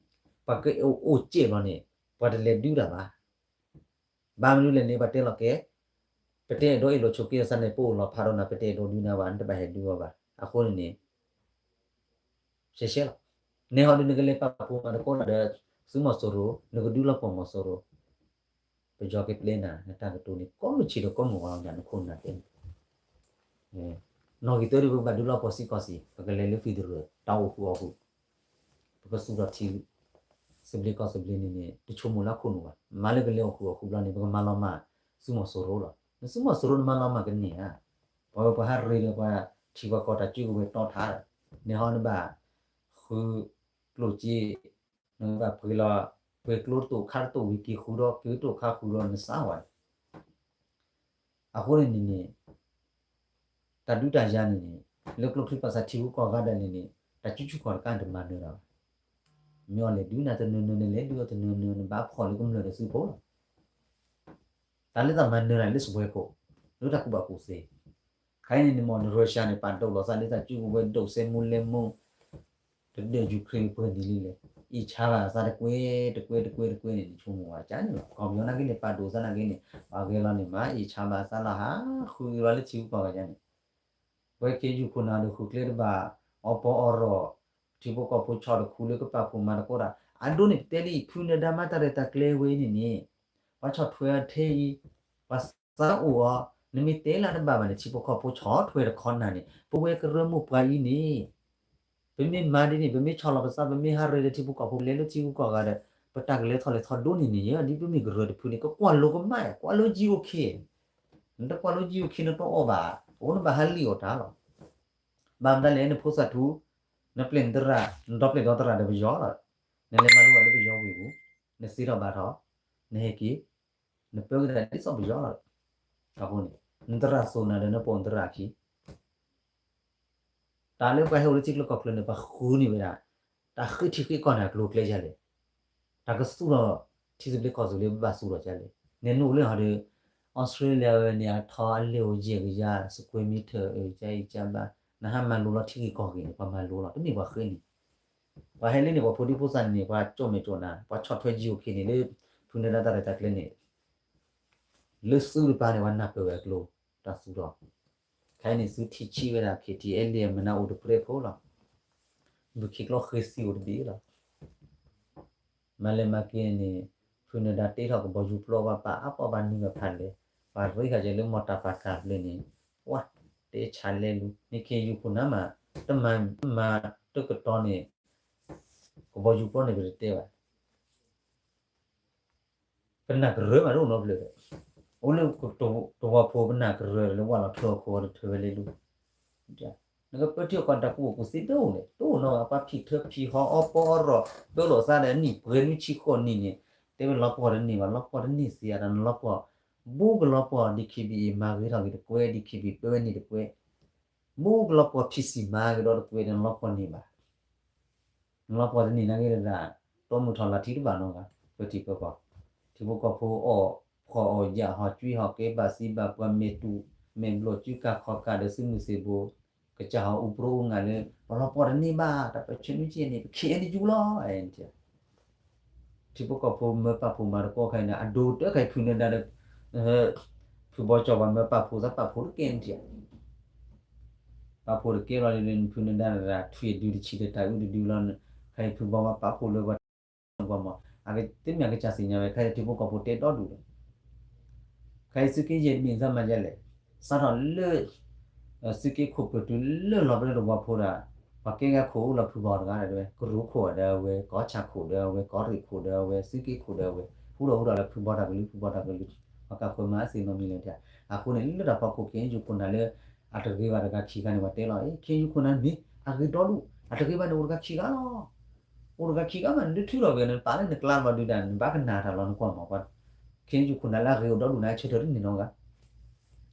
ပှၤကအိၣ်စဲးဘျီန့ၣ် ပှၤတလဲၤဒုးတၢ်ဘၣ်. ဘၣ်မနုၤလဲၣ်န့ၣ် ပှၤတဲလီၤကဲ ပတအဲၣ်ဒိးအ့ၣ်လိာ်ဆိးက့အသးန့ၣ် ပအိၣ်လီၤဖးဒီးနၤ ပတအဲၣ်ဒိးဒုးနၤဘၣ် နတဘၣ်ဟဲဒုးအီၤဘၣ်. အဃိန့ၣ်န့ၣ် ရှဲရှဲလီၤ. နဲဟီဒုးနကလဲၤပာ်ဖှိၣ်မၤသကိးတၢ်ဒီး သုးမီၤစိရိၤ နကဒုးလီၤပှီၢ်မီၤစိရိၤ ပယီၤကပျဲနၤ နတၢ်ကတိၤန့ၣ် ကိးမုၢ်ဆ့ၣ်ဒီးကိးမုၢ်ဝါလီၤ နခိၣ်နၢ်တဲန့ၣ် နီၣ်ဂံၢ်သၢဒုး ပကဘၣ်ဒုးလီၤပှီၢ်စံကီၢ်စံ ပကလဲၤလၢ federal တၢ်အိၣ်ဃုာ်အီၣ်ဃုာ် ပကသူၣ်ထီၣ်ထံ သဘျ့ကီၢ်သဘျ့န့ၣ်န့ၣ် တဆိကမိၣ်လၢခိၣ်နူာ်ဘၣ်. မၤလၢကလဲၤအိၣ်ဃုာ်အီၣ်ဃုာ်ဘျီန့ၣ် ပကမၤလီၤမၢ်သုးမီၤစိရိၤလီၤ. နသုးမီၤစိရိၤနမၤလီၤမၢ်ကန့ၢ်ဧါ. ပှၤဝဲပှၤဟးရ့ဒီးပှၤထံပှၤကီၢ်တၢ်စုကဝဲၤတီထါဒီး နဲဟီနဘၣ် ဃုကျိၣ်စ့ နဘၣ်ပှ့ၤလီၤ ပှ့ၤကျိတတိာ်ခါတတိာ်ဝံၤက့ၤဃုာ်ဒီးက့ၤတတိာ်ခါဃုာ်ဒီးနစးဝဲ အဃိန့ၣ်န့ၣ်န့ၣ် တၢ်ဒုးတၢ်ယၤန့ၣ်န့ၣ် လၢကျိချံပာ်စးထံဖိကီၢ်ဂၤဒဲးန့ၣ်န့ၣ် တၢ်စုဆူၣ်ခီၣ်တကးန့ၣ်တမၤနၢၤတၢ်ဘၣ်. မ့ၢ်အီၤလဲၤဒုးနၤတနၢၤနၢၤ နလဲၤဒုးအီၤတနၢၤနၢၤ နဘၣ်ဖီၣ်လၢကမျၢၢ်ဒီးစုဖိလီၤ. တၢ်လၢတၢ်မၤနၢၤတၢ်လၢစပွဲခိၣ် လၢတၢ်ကူၣ်ဘၣ်ကူၣ်သ့ ခဲအံၤန့ၣ်န့ၣ်မ့ၢ် Russia န့ၣ် ပာ်ဒိၣ်လီၤသးလၢတၢ်စုကဝဲၤဒိၣ်စဲမူလဲမူ တဒၢး Ukraine ပှဲၤနံၤလံလဲၣ် အ့ၣ်ဆါဘၣ်သးတကွဲတကွဲတကွဲတကွဲန့ၣ် နဆိကမိၣ်ဝဲကန့ၣ်လီၤ. ကီၢ်ပယီၤနာ်က့န့ၣ် ပာ်ဒိၣ်သးနာ်က့န့ၣ် ပှၤဂဲၤလီၤန့ၣ်မး အ့ၣ်ဆါဘၣ်သးလီၤ ဟးဃုက့ၤလီၤလၢထံဂုၤကီၢ်ဂၤန့ၣ် ပဝဲခ့ယုၢ်ခိၣ်နၢ်ဒီးဃုာ်ကျဲတဘၣ် အီပီအီရီၣ် ထံဖိကီၢ်ဖိဆီၣ်တခူလၢကပာ်ဖှိၣ်မၤသကိးတၢ် အဒိန့ၣ် ပတဲလံ ဖုနၢၤဒါမၤတၢ်ရဲၣ်တၢ်ကျဲၤဝဲအံၤန့ၣ်န့ၣ် ပှၤဆီၣ်ထွဲအီၤထဲအံၤ ပှၤသးအိၣ်အီၤ နမ့ၢ်တဲလၢတဘၣ်ဘၣ်န့ၣ် ထံဖိကီၢ်ဖိဆီၣ်ထွဲတခီနၢ်န့ၣ် ပဝဲကရၢမိၢ်ပှၢ်အံၤန့ၣ် ပမ့ၢ်မၤဒ်န့ၣ် ပမ့ၢ်ဆီၣ်လီၤပသး ပမ့ၢ်ဟးရ့ဒီးထံဖိကီၢ်ဖိ လဲၤလၢထံဂုၤကီၢ်ဂၤဒီး ပတၢ်ကလဲၤထီၣ်လဲၤထီဒိၣ်န့ၢ်န့ၣ် ဒ်ပမ့ၢ်ကရၢတဖုန့ၣ် ကကွၢ်လိကမၣ် ကွၢ်လိ G O K နတကွၢ်လိ G O K နတအီၣ်ဘၣ် အဃိနဘၣ်ဟးလံၣ်အီၣ်တၢ်လီၤ. ဘၣ်မတၤလဲၣ် နဖိသၣ်ထူ နပျဲၢ်နသရၣ် နဒီပျဲၢ်ဒီသရၣ်ဒီးပယီၤလီၤ. နလဲၤမၤလိဘၣ်လၢပယီၤဝ့ၢ်ပူၤ နသ့ထီၣ်ဘၣ်ထီၣ် နဟဲက့ၤ နပၢကဒါဒ်သိးပယီၤလီၤ. အဃိန့ၣ် နသရၣ်စိၤနၤဒီးနပီၢ်နသရၣ်အခံ တၢ်လၢပှၤဟဲအိၣ်လၢထံချၢကီၢ်ချၢန့ၣ် ပှၤဃုန့ၢ်ဝဲဒၣ် တၢ်ဃ့ထံဃ့ကီၢ်န့ၣ် အကျိၤအကျဲဒ်လဲၣ်. တၢ်ကသူၣ်ထီၣ်ထံသဘျ့ကီၢ်သဘျ့ ဘၣ်သူၣ်ထီၣ်ဒ်လဲၣ်. နနအိၣ်လၢဟီဒီး Australia ဝဲန့ၣ် အထီအလဲၢ်အိၣ်ယဲၢ်ကယၤ square meter အကစၢ်အံၤကစၢ်ဘၣ် နဟးမၤလိလီၤထံဂ့ၢ်ကီၢ်ဂ့ၢ်န့ၣ် ပှၤမၤလိလီၤ တမ့ၢ်ပှၤဃ့န့ၣ် ပှၤဟဲလၢန့ၣ် ပှၤဖိဒံဖိသၣ်န့ၣ် ပှၤကၠီၣ်မဲာ်ကၠီၣ်နၤ ပှၤဆီၣ်ထွဲ G O K န့ၣ်လၢ ဖုနၢၤဒါတၢ်ရဲၣ်တၢ်ကျဲၤန့ၣ် လၢသုတပၤန့ၣ် ပှၤနၢ်ပၢၢ်ဝဲအကျိၤ တၢ်သူၣ်ထီၣ် ခဲအံၤန့ၣ် သုထံၣ်ဆံးဝဲဒၣ် K T L A မနုၤအိၣ်တပြဲၢ်ဖိလီၤ. ဘုခ့ကျီဃ့စံအိၣ်တဘ့ၣ်လီၤ. မၤလဲၤမၤက့ၤန့ၣ် ဖုနၢၤဒါတ့ထီၣ်ကဘီယူၤပျီ ပှၤပာ်အါပီၢ် ပှၤနံၤဘၣ်ဖးလဲၣ် ပှၤရ့ဃာ်က့ၤလၢမီၢ်တၢ်ပာ်ကၢ်ဘျ့န့ၣ် ပှၤတဲဆါလဲလူၤ မ့ၢ်ခ့ယုၢ်ခိၣ်နၢ်မး တမၤ တမၤတကတီၢ်န့ၣ် ကဘီယူၤပျီန့ၣ် ပတတဲဘၣ် ပနၢ်ကရၢမးတအိၣ်နီတဖျၢၣ်ဒီး အိၣ်လၢတဝီဖိပနၢ်ကရၢလၢဝၢ်လီၤထၢအီၤခိၣ်အီၤတထၢဝဲလဲလူၤ နကပၢထံအီၣ်ကီၢ်တၢ်ကူၣ်ဘၣ်ကူၣ်သ့တအိၣ်န့ၣ် တအိၣ်နီဘၣ် ပှၤဖံးထၢဖံးဟီအီပီအီရီၣ် ပၢလိာ်သးဒီးနံၣ်ပှဲၤနွံဆံဃိးနံၣ်န့ၣ် တဲဝဲလီၤပှီၢ်တန့ၢ်ဘၣ် လီၤပှီၢ်တန့ၢ်သ့ဧါ တၢ်နလီၤပှီၢ် ဘူးကလီၤပှီၢ် D K B A မၤဂ့ၤထီၣ်က့ၤတကွဲ D K B A ပၢဝဲန့ၣ်တကွဲ ဘူးကလီၤပှီၢ် P C မၤဂ့ၤဒီးတကွဲ တၢ်နလီၤပှီၢ်န့ၢ်ဘၣ် နလီၤပှီၢ်တန့ၢ်နာ်က့ဒီး တီမုၢ်ထီၣ်လၢထံတဘၣ်နီတဂၤ ပထံပကီၢ် ထံဖိကီၢ်ဖိအီၣ်ဖှီၣ်အီၣ်ယာ်ဟီၣ်ကွံဟီၣ်ကဲဘၣ်စံးဘၣ်ပှၤမဲာ်တူာ်မဲာ်ဘျီၣ်စုကၢ်ခီၣ်ကၢ်ဒီးသုးမုၢ်သံၣ်ဘိ ကစၢ်ဟီၣ်အူပြိအူငါလၢ ပလီၤပှီၢ်တန့ၢ်ဘၣ် တၢ်ပၢဆှၢနွံက့န့ၣ် ပခံဂၤန့ၣ်ယူၤလီၤ ထံဖိကီၢ်ဖိမၢပာ်ဖှိၣ်မၤသကိးခဲအံၤန့ၣ် အဒိတၢ်ခဲအံၤဖုနၢၤဒါဒီး ဖုဘီကၠီၤပှၤမၢပာ်ဖှိၣ်သးပာ်ဖှိၣ်တကဲန့ၣ်ထံၣ် ပာ်ဖှိၣ်တကဲလီၤဒီး ဖုနၢၤဒါဒီး ထွံၣ်အဒုတဆံးဒီးတၢ်အုးတဒုလီၤ ခဲအံၤဖုဘီဝဲပာ်ဖှိၣ်လၢပှၤကွၢ်မး အကတမ့ၢ်အကစၢ်စံၣ်ညီၣ်ဝဲ ခဲအံၤထံဖိကီၢ်ဖိတဲဒီဒူၣ်ဒီး ခဲအံၤသုးက့ယဲၢ်တမ့ၢ်သးမၤဒ်လဲၣ် စးထီၣ်လၢ သုးက့ခိၣ်ပၢၢ်တုၤလၢလီၤပျဲၢ်တဝီဖိဒီး ပှၤကဲဂၤခိၣ်အိၣ်လီၤဖုဘီတဂၤဒီး ကရူၢ်ခိၣ်ဒီးအဝဲ ကီၢ်ဆၣ်ခိၣ်ဒီးအဝဲ ကီၢ်ရ့ၣ်ခိၣ်ဒီးအဝဲ သုးက့ခိၣ်ဒီးအဝဲ ဟူထီၣ်ဟူထီၣ်လၢဖုဘီတၢ်ကလုၢ် ဖုဘီတၢ်ကလုၢ် ပှၤကၢ်ဃၢၤမၤအသ့နီတမံၤလၢၤတၢ် အဃိန့ၣ် လၢတၢ်ဖီခိၣ် ခ့ယုၢ်ခိၣ်နၢ်လၢ အတဂ့ၤဘၣ်တဂၤခံဂၤန့ၣ် ပှၤတဲလီၤ အ့ ခ့ယုၢ်ခိၣ်နၢ်မ့ၢ် အဂ့ၤဒီဒူၣ် အတဂ့ၤဘၣ်န့ၣ် အိၣ်တဂၤခံဂၤလီၤ အိၣ်တဂၤခံဂၤမး နဒုးထုးထီၣ်ဝဲ နပာ်လၢနကျါဘၣ်ဒုးဒၣ် နဘၣ်ကနၣ်တၢ်လီၤ နကွၢ်မး ပှၤ ခ့ယုၢ်ခိၣ်နၢ်လၢအဂ့ၤအိၣ်ဒီဒူၣ်န့ၣ် အဆၢထၢၣ်တန့ၢ်နီတဂၤ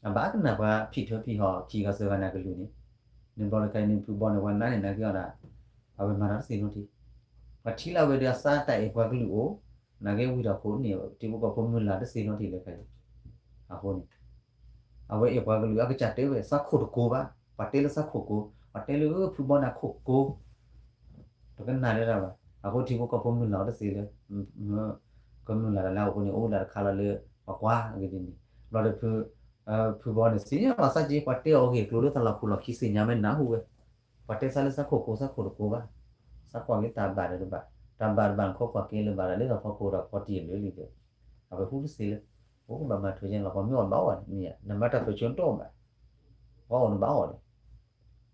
အဘၣ်ကနၣ်ပှၤဖံးထၢဖံးဟီၣ်ခံဂၤသၢဂၤန့ၣ်ကလုၢ်န့ၣ် နဘျီတခါအံၤန့ၣ် ဖုဘီန့ၣ် ပှၤနးန့ၢ်နာ်က့ၤအီၤဒၣ် အဝဲမၤတၢ်တသ့နီတထံၣ် ပှၤထံၣ်လၢအဝဲဒီးအသးတၢ်အဲၣ်ပှၤကလုၢ်အိၣ် နာ်က့ဝံၤထီၣ်ခိၣ်န့ၣ် ထံဖိကီၢ်ဖိမုၢ်လၢ်တသ့နီတထံၣ်လၢခါအံၤ အဃိန့ၣ် အဝဲအဲၣ်ပှၤကလုာ်အကစၢ်တဲဝဲ စးခိၣ်တကိးဘၣ်, ပှၤတဲလၢစးခိၣ်ကိး, ပှၤတဲလၢဖုဘီန့ၣ်အခိၣ်ကိး, တကနၣ်လၢၤတၢ်ဘၣ်. အဃိထံဖိကီၢ်ဖိမုၢ်လၢ်အီၤတသ့လၢ ကမုၢ်လၢ်တၢ်လၢအအိၣ်ဃိန့ၣ် အိၣ်ဒၣ်တခါလီၤလၢ ပှၤကွၢ်ဂ့ၤဒ်န့ၣ်, ဘျီဒီး ဖုဘီန့ၣ် စံၣ်ညီၣ်လီၤစၢ်က့ ပှၤတဲအီၤဂ့ၢ်ကျိၤလၢတၢ်လီၢ်ခိၣ်လီၢ်ခံ စံၣ်ညီၣ်မ့ၢ်နၢ်ဟူဝဲ, ပှၤတဲစးလၢစးခိၣ်ကိး စးခိၣ်တကိးဘၣ်, စးကွၢ်က့ၤတၢ်ဘၣ်ဒီးတဘၣ်, တၢ်ဘၣ်တဘၣ်နခီကွၢ်က့ၤလၢၤဘၣ်ဒီး လၢတၢ်ဖီခိၣ်ဒီးဖီတံၢ်လၢာ်လံဒီး, အဝဲဟူတသ့လၢ ပကဘၣ်မၤထွဲကဲလီၤ ပှၤမ့ၢ်အီၣ်ဘၣ်အီၣ်န့ၣ် နမၤတၢ်ပၢၢ်ဆၢနတီၢ်ဘၣ်, ပှၤအီၣ်နဘၣ်အီၣ်ဒီး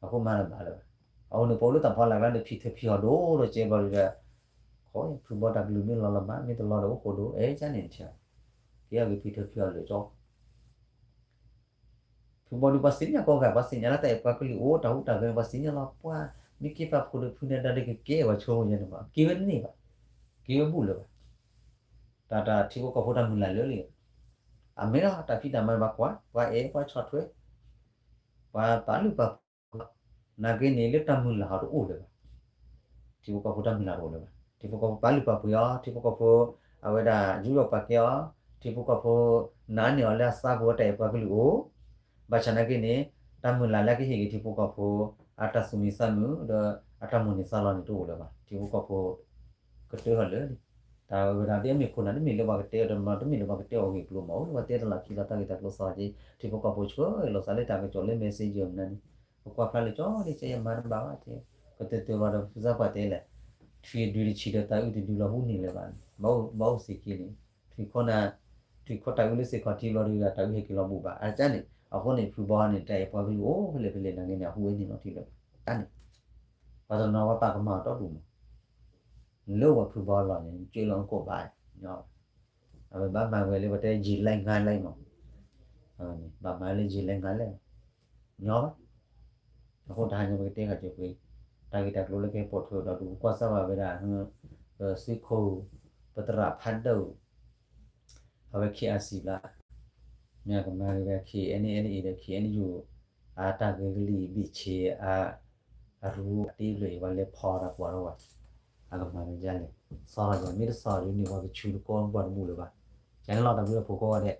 အဃိမၤတဘၣ်လၢၤဘၣ်. အဃိန့ၣ် ပအိၣ်လၢတၢ်ဖီလာ်ကျါန့ၣ် ဖံးထၢၣ်ဖံးအီၣ်ဒိၣ်ဒီးကဲဘျီဒီး ခီဖုဘီတၢ်ကလုၢ်မ့ၢ်လီၤလီၤမး မ့ၢ်တလီၤဒီးအိၣ်ဃိဒိၣ် အဲၣ်ကန့ၣ်တထံၣ်, က့ၤအီၣ်က့ၤဖံးထၢၣ်ဖံးအီၣ်လၢာ်ကၠီ ဖုဘီဒုးပှၤစံၣ်ညီၣ်ကိးဂၤ ပှၤစံၣ်ညီၣ်လၢတၢ်အဲၣ်ပှၤကလုာ်အိၣ် တၢ်ဟူးတၢ်ဂဲၤန့ၣ် ပှၤစံၣ်ညီၣ်လီၤ ပှၤမ့ၢ်က့ၤပာ်ဖှိၣ်ဒီးဖုန့ၣ် တၢ်ဒုးကကဲပှၤဆိကမိၣ်ယဲန့ၣ်ဘၣ် က့ၤဝဲတန့ၢ်ဘၣ်, က့ၤဝဲဘူၣ်လၢၤဘၣ်. တၢ်တၢ်ထံဖိကီၢ်ဖိတၢ်မုၢ်လၢ်လၢာ်လံ, အမ့ၢ်ဒီးတၢ်ဖံးတၢ်မၤဘၣ်ကွၢ် ပှၤအဲၣ်ပှၤဆီၣ်ထွဲ ပှၤပာ်လုၢ်ပာ်ပှ့ၤအီၤ, နာ်က့န့ၣ် လၢတၢ်မုၢ်လၢ်ဟီတအိၣ်လၢၤဘၣ်. ထံဖိကီၢ်ဖိတၢ်မုၢ်လၢ်တအိၣ်လၢၤဘၣ်. ထံဖိကီၢ်ဖိပာ်လုၢ်ပာ်ပှ့ၤအီၤ, ထံဖိကီၢ်ဖိ အဝဲဒၣ်ယူးယီၣ်ပာ်ကဲအီၤ, ထံဖိကီၢ်ဖိ နာ်န့ၢ်အီၤလၢအသးပူၤတၢ်အဲၣ်ပှၤကလုာ်အိၣ်, ဘၣ်ဆၣ်နာ်က့န့ၣ် တၢ်မုၢ်လၢ်လၢကဟ့ၣ်က့ၤထံဖိကီၢ်ဖိ အတၢ်သူၣ်မံသးမုာ်ဒီး အတၢ်မိၣ်န့ၢ်သးလီန့ၣ်တအိၣ်လၢၤဘၣ်. ထံဖိကီၢ်ဖိ ကတၢၢ်ထီၣ်လၢာ်န့ၣ်, တၢ်ဝဲဒၣ်ဒ်အမ့ၢ်ခိၣ်နၢ် တမ့ၢ်လၢပှၤကတဲအီၤတမံၤ တမ့ၢ်လၢပှၤကတဲအီၤဂ့ၢ်ကျိၤမး အိၣ်လၢပှၤတဲတၢ်လီၢ်ခံလီၤတၢ်ဂ့ၢ်တၢ်ကျိၤသီက့ၤ ထံဖိကီၢ်ဖိဆှၢလီၤသးလၢတၢ်ကစီၣ်လၢ messenger မနုၤန့ၣ်, ပကွၢ်ဖျါလၢာ်ကၠီလံ ကဲယမၤတဘၣ်ဘၣ်တဲ, ကတၢၢ်တၢၢ်လီၤဒီး ဖုသးပှၢ်တဲလဲၣ်, ထွံၣ်အဒုးတဆံးဒီးသးအုးတဒုလီၤဟူန့ၣ်လၢၤဘၣ်န့ၣ်, ဘၣ်အိၣ်စ့ၢ်ကီးန့ၣ်, ထွံၣ်ခီနၤ, ထွံၣ်ခီတၢ်အုးလၢစ့ၢ်ခီးထံဘျီဒီး တၢ်အုးဟဲက့ၤလီၤဘူၣ်ဘၣ် အတၢ်န့ၣ်, အဃိန့ၣ် ဖုဘီန့ၣ် တၢ်အဲၣ်ပှၤကလုာ်အိၣ်ဖဲလဲၣ်ဖဲလဲၣ်နာ်က့န့ၣ် အဟူဝဲန့ၣ်လီၤထံလၢာ်ဘၣ် တၢ်န့ၣ် ပှၤတနီၤပှၤပာ်ကမၣ်အီၤတီဒူၣ်မး, လၢဝဲဖုဘီလီၤန့ၣ် ကၠ့လီၤအကိာ်ဘၣ်, အဝဲဘၣ်မၤဝဲလၢပှၤတဲယံာ်လဲၣ်ငါလဲၣ်မး, ဘၣ်မၤလၢယံာ်လဲၣ်ငါလဲၣ်, ညီဘၣ်, အဃိတဟါညါပကတဲဂၤကၠိပှ့ၤ, တၢ်ဂ့ၢ်တၢ်ကျိၤလၢကဲပိာ်ထွဲဒီး ဒုးကွၢ်စၢ်ဘၣ်ဝဲဒၣ်, ပစုခိၣ်, ပသရၣ်ဖးဒိၣ် အဝဲ KIC ဘျီ, မ့ၢ်အကမၤဂ့ၤဝဲ KNLA ဒီး KNU, အတၢ်ဂ့ၤကလံၣ်ဘ့ၣ်ဆ့, အရူအတ့ဘျၢအံၤ ပှၤလဲၤဖီတၢ်ပှၤထီၣ်ဝဲ, အကမၤဂ့ၤဒ်လဲၣ်, ဆီလီၤယၤမ့ၢ်တဆီဒီးန့ၣ် ပှၤကဆူတကီၢ်ပှၤတဘူၣ်လၢၤဘၣ်, ယၤန့ၣ်လီၤတၢ်ဘျုးဖိကိးဂၤဒဲး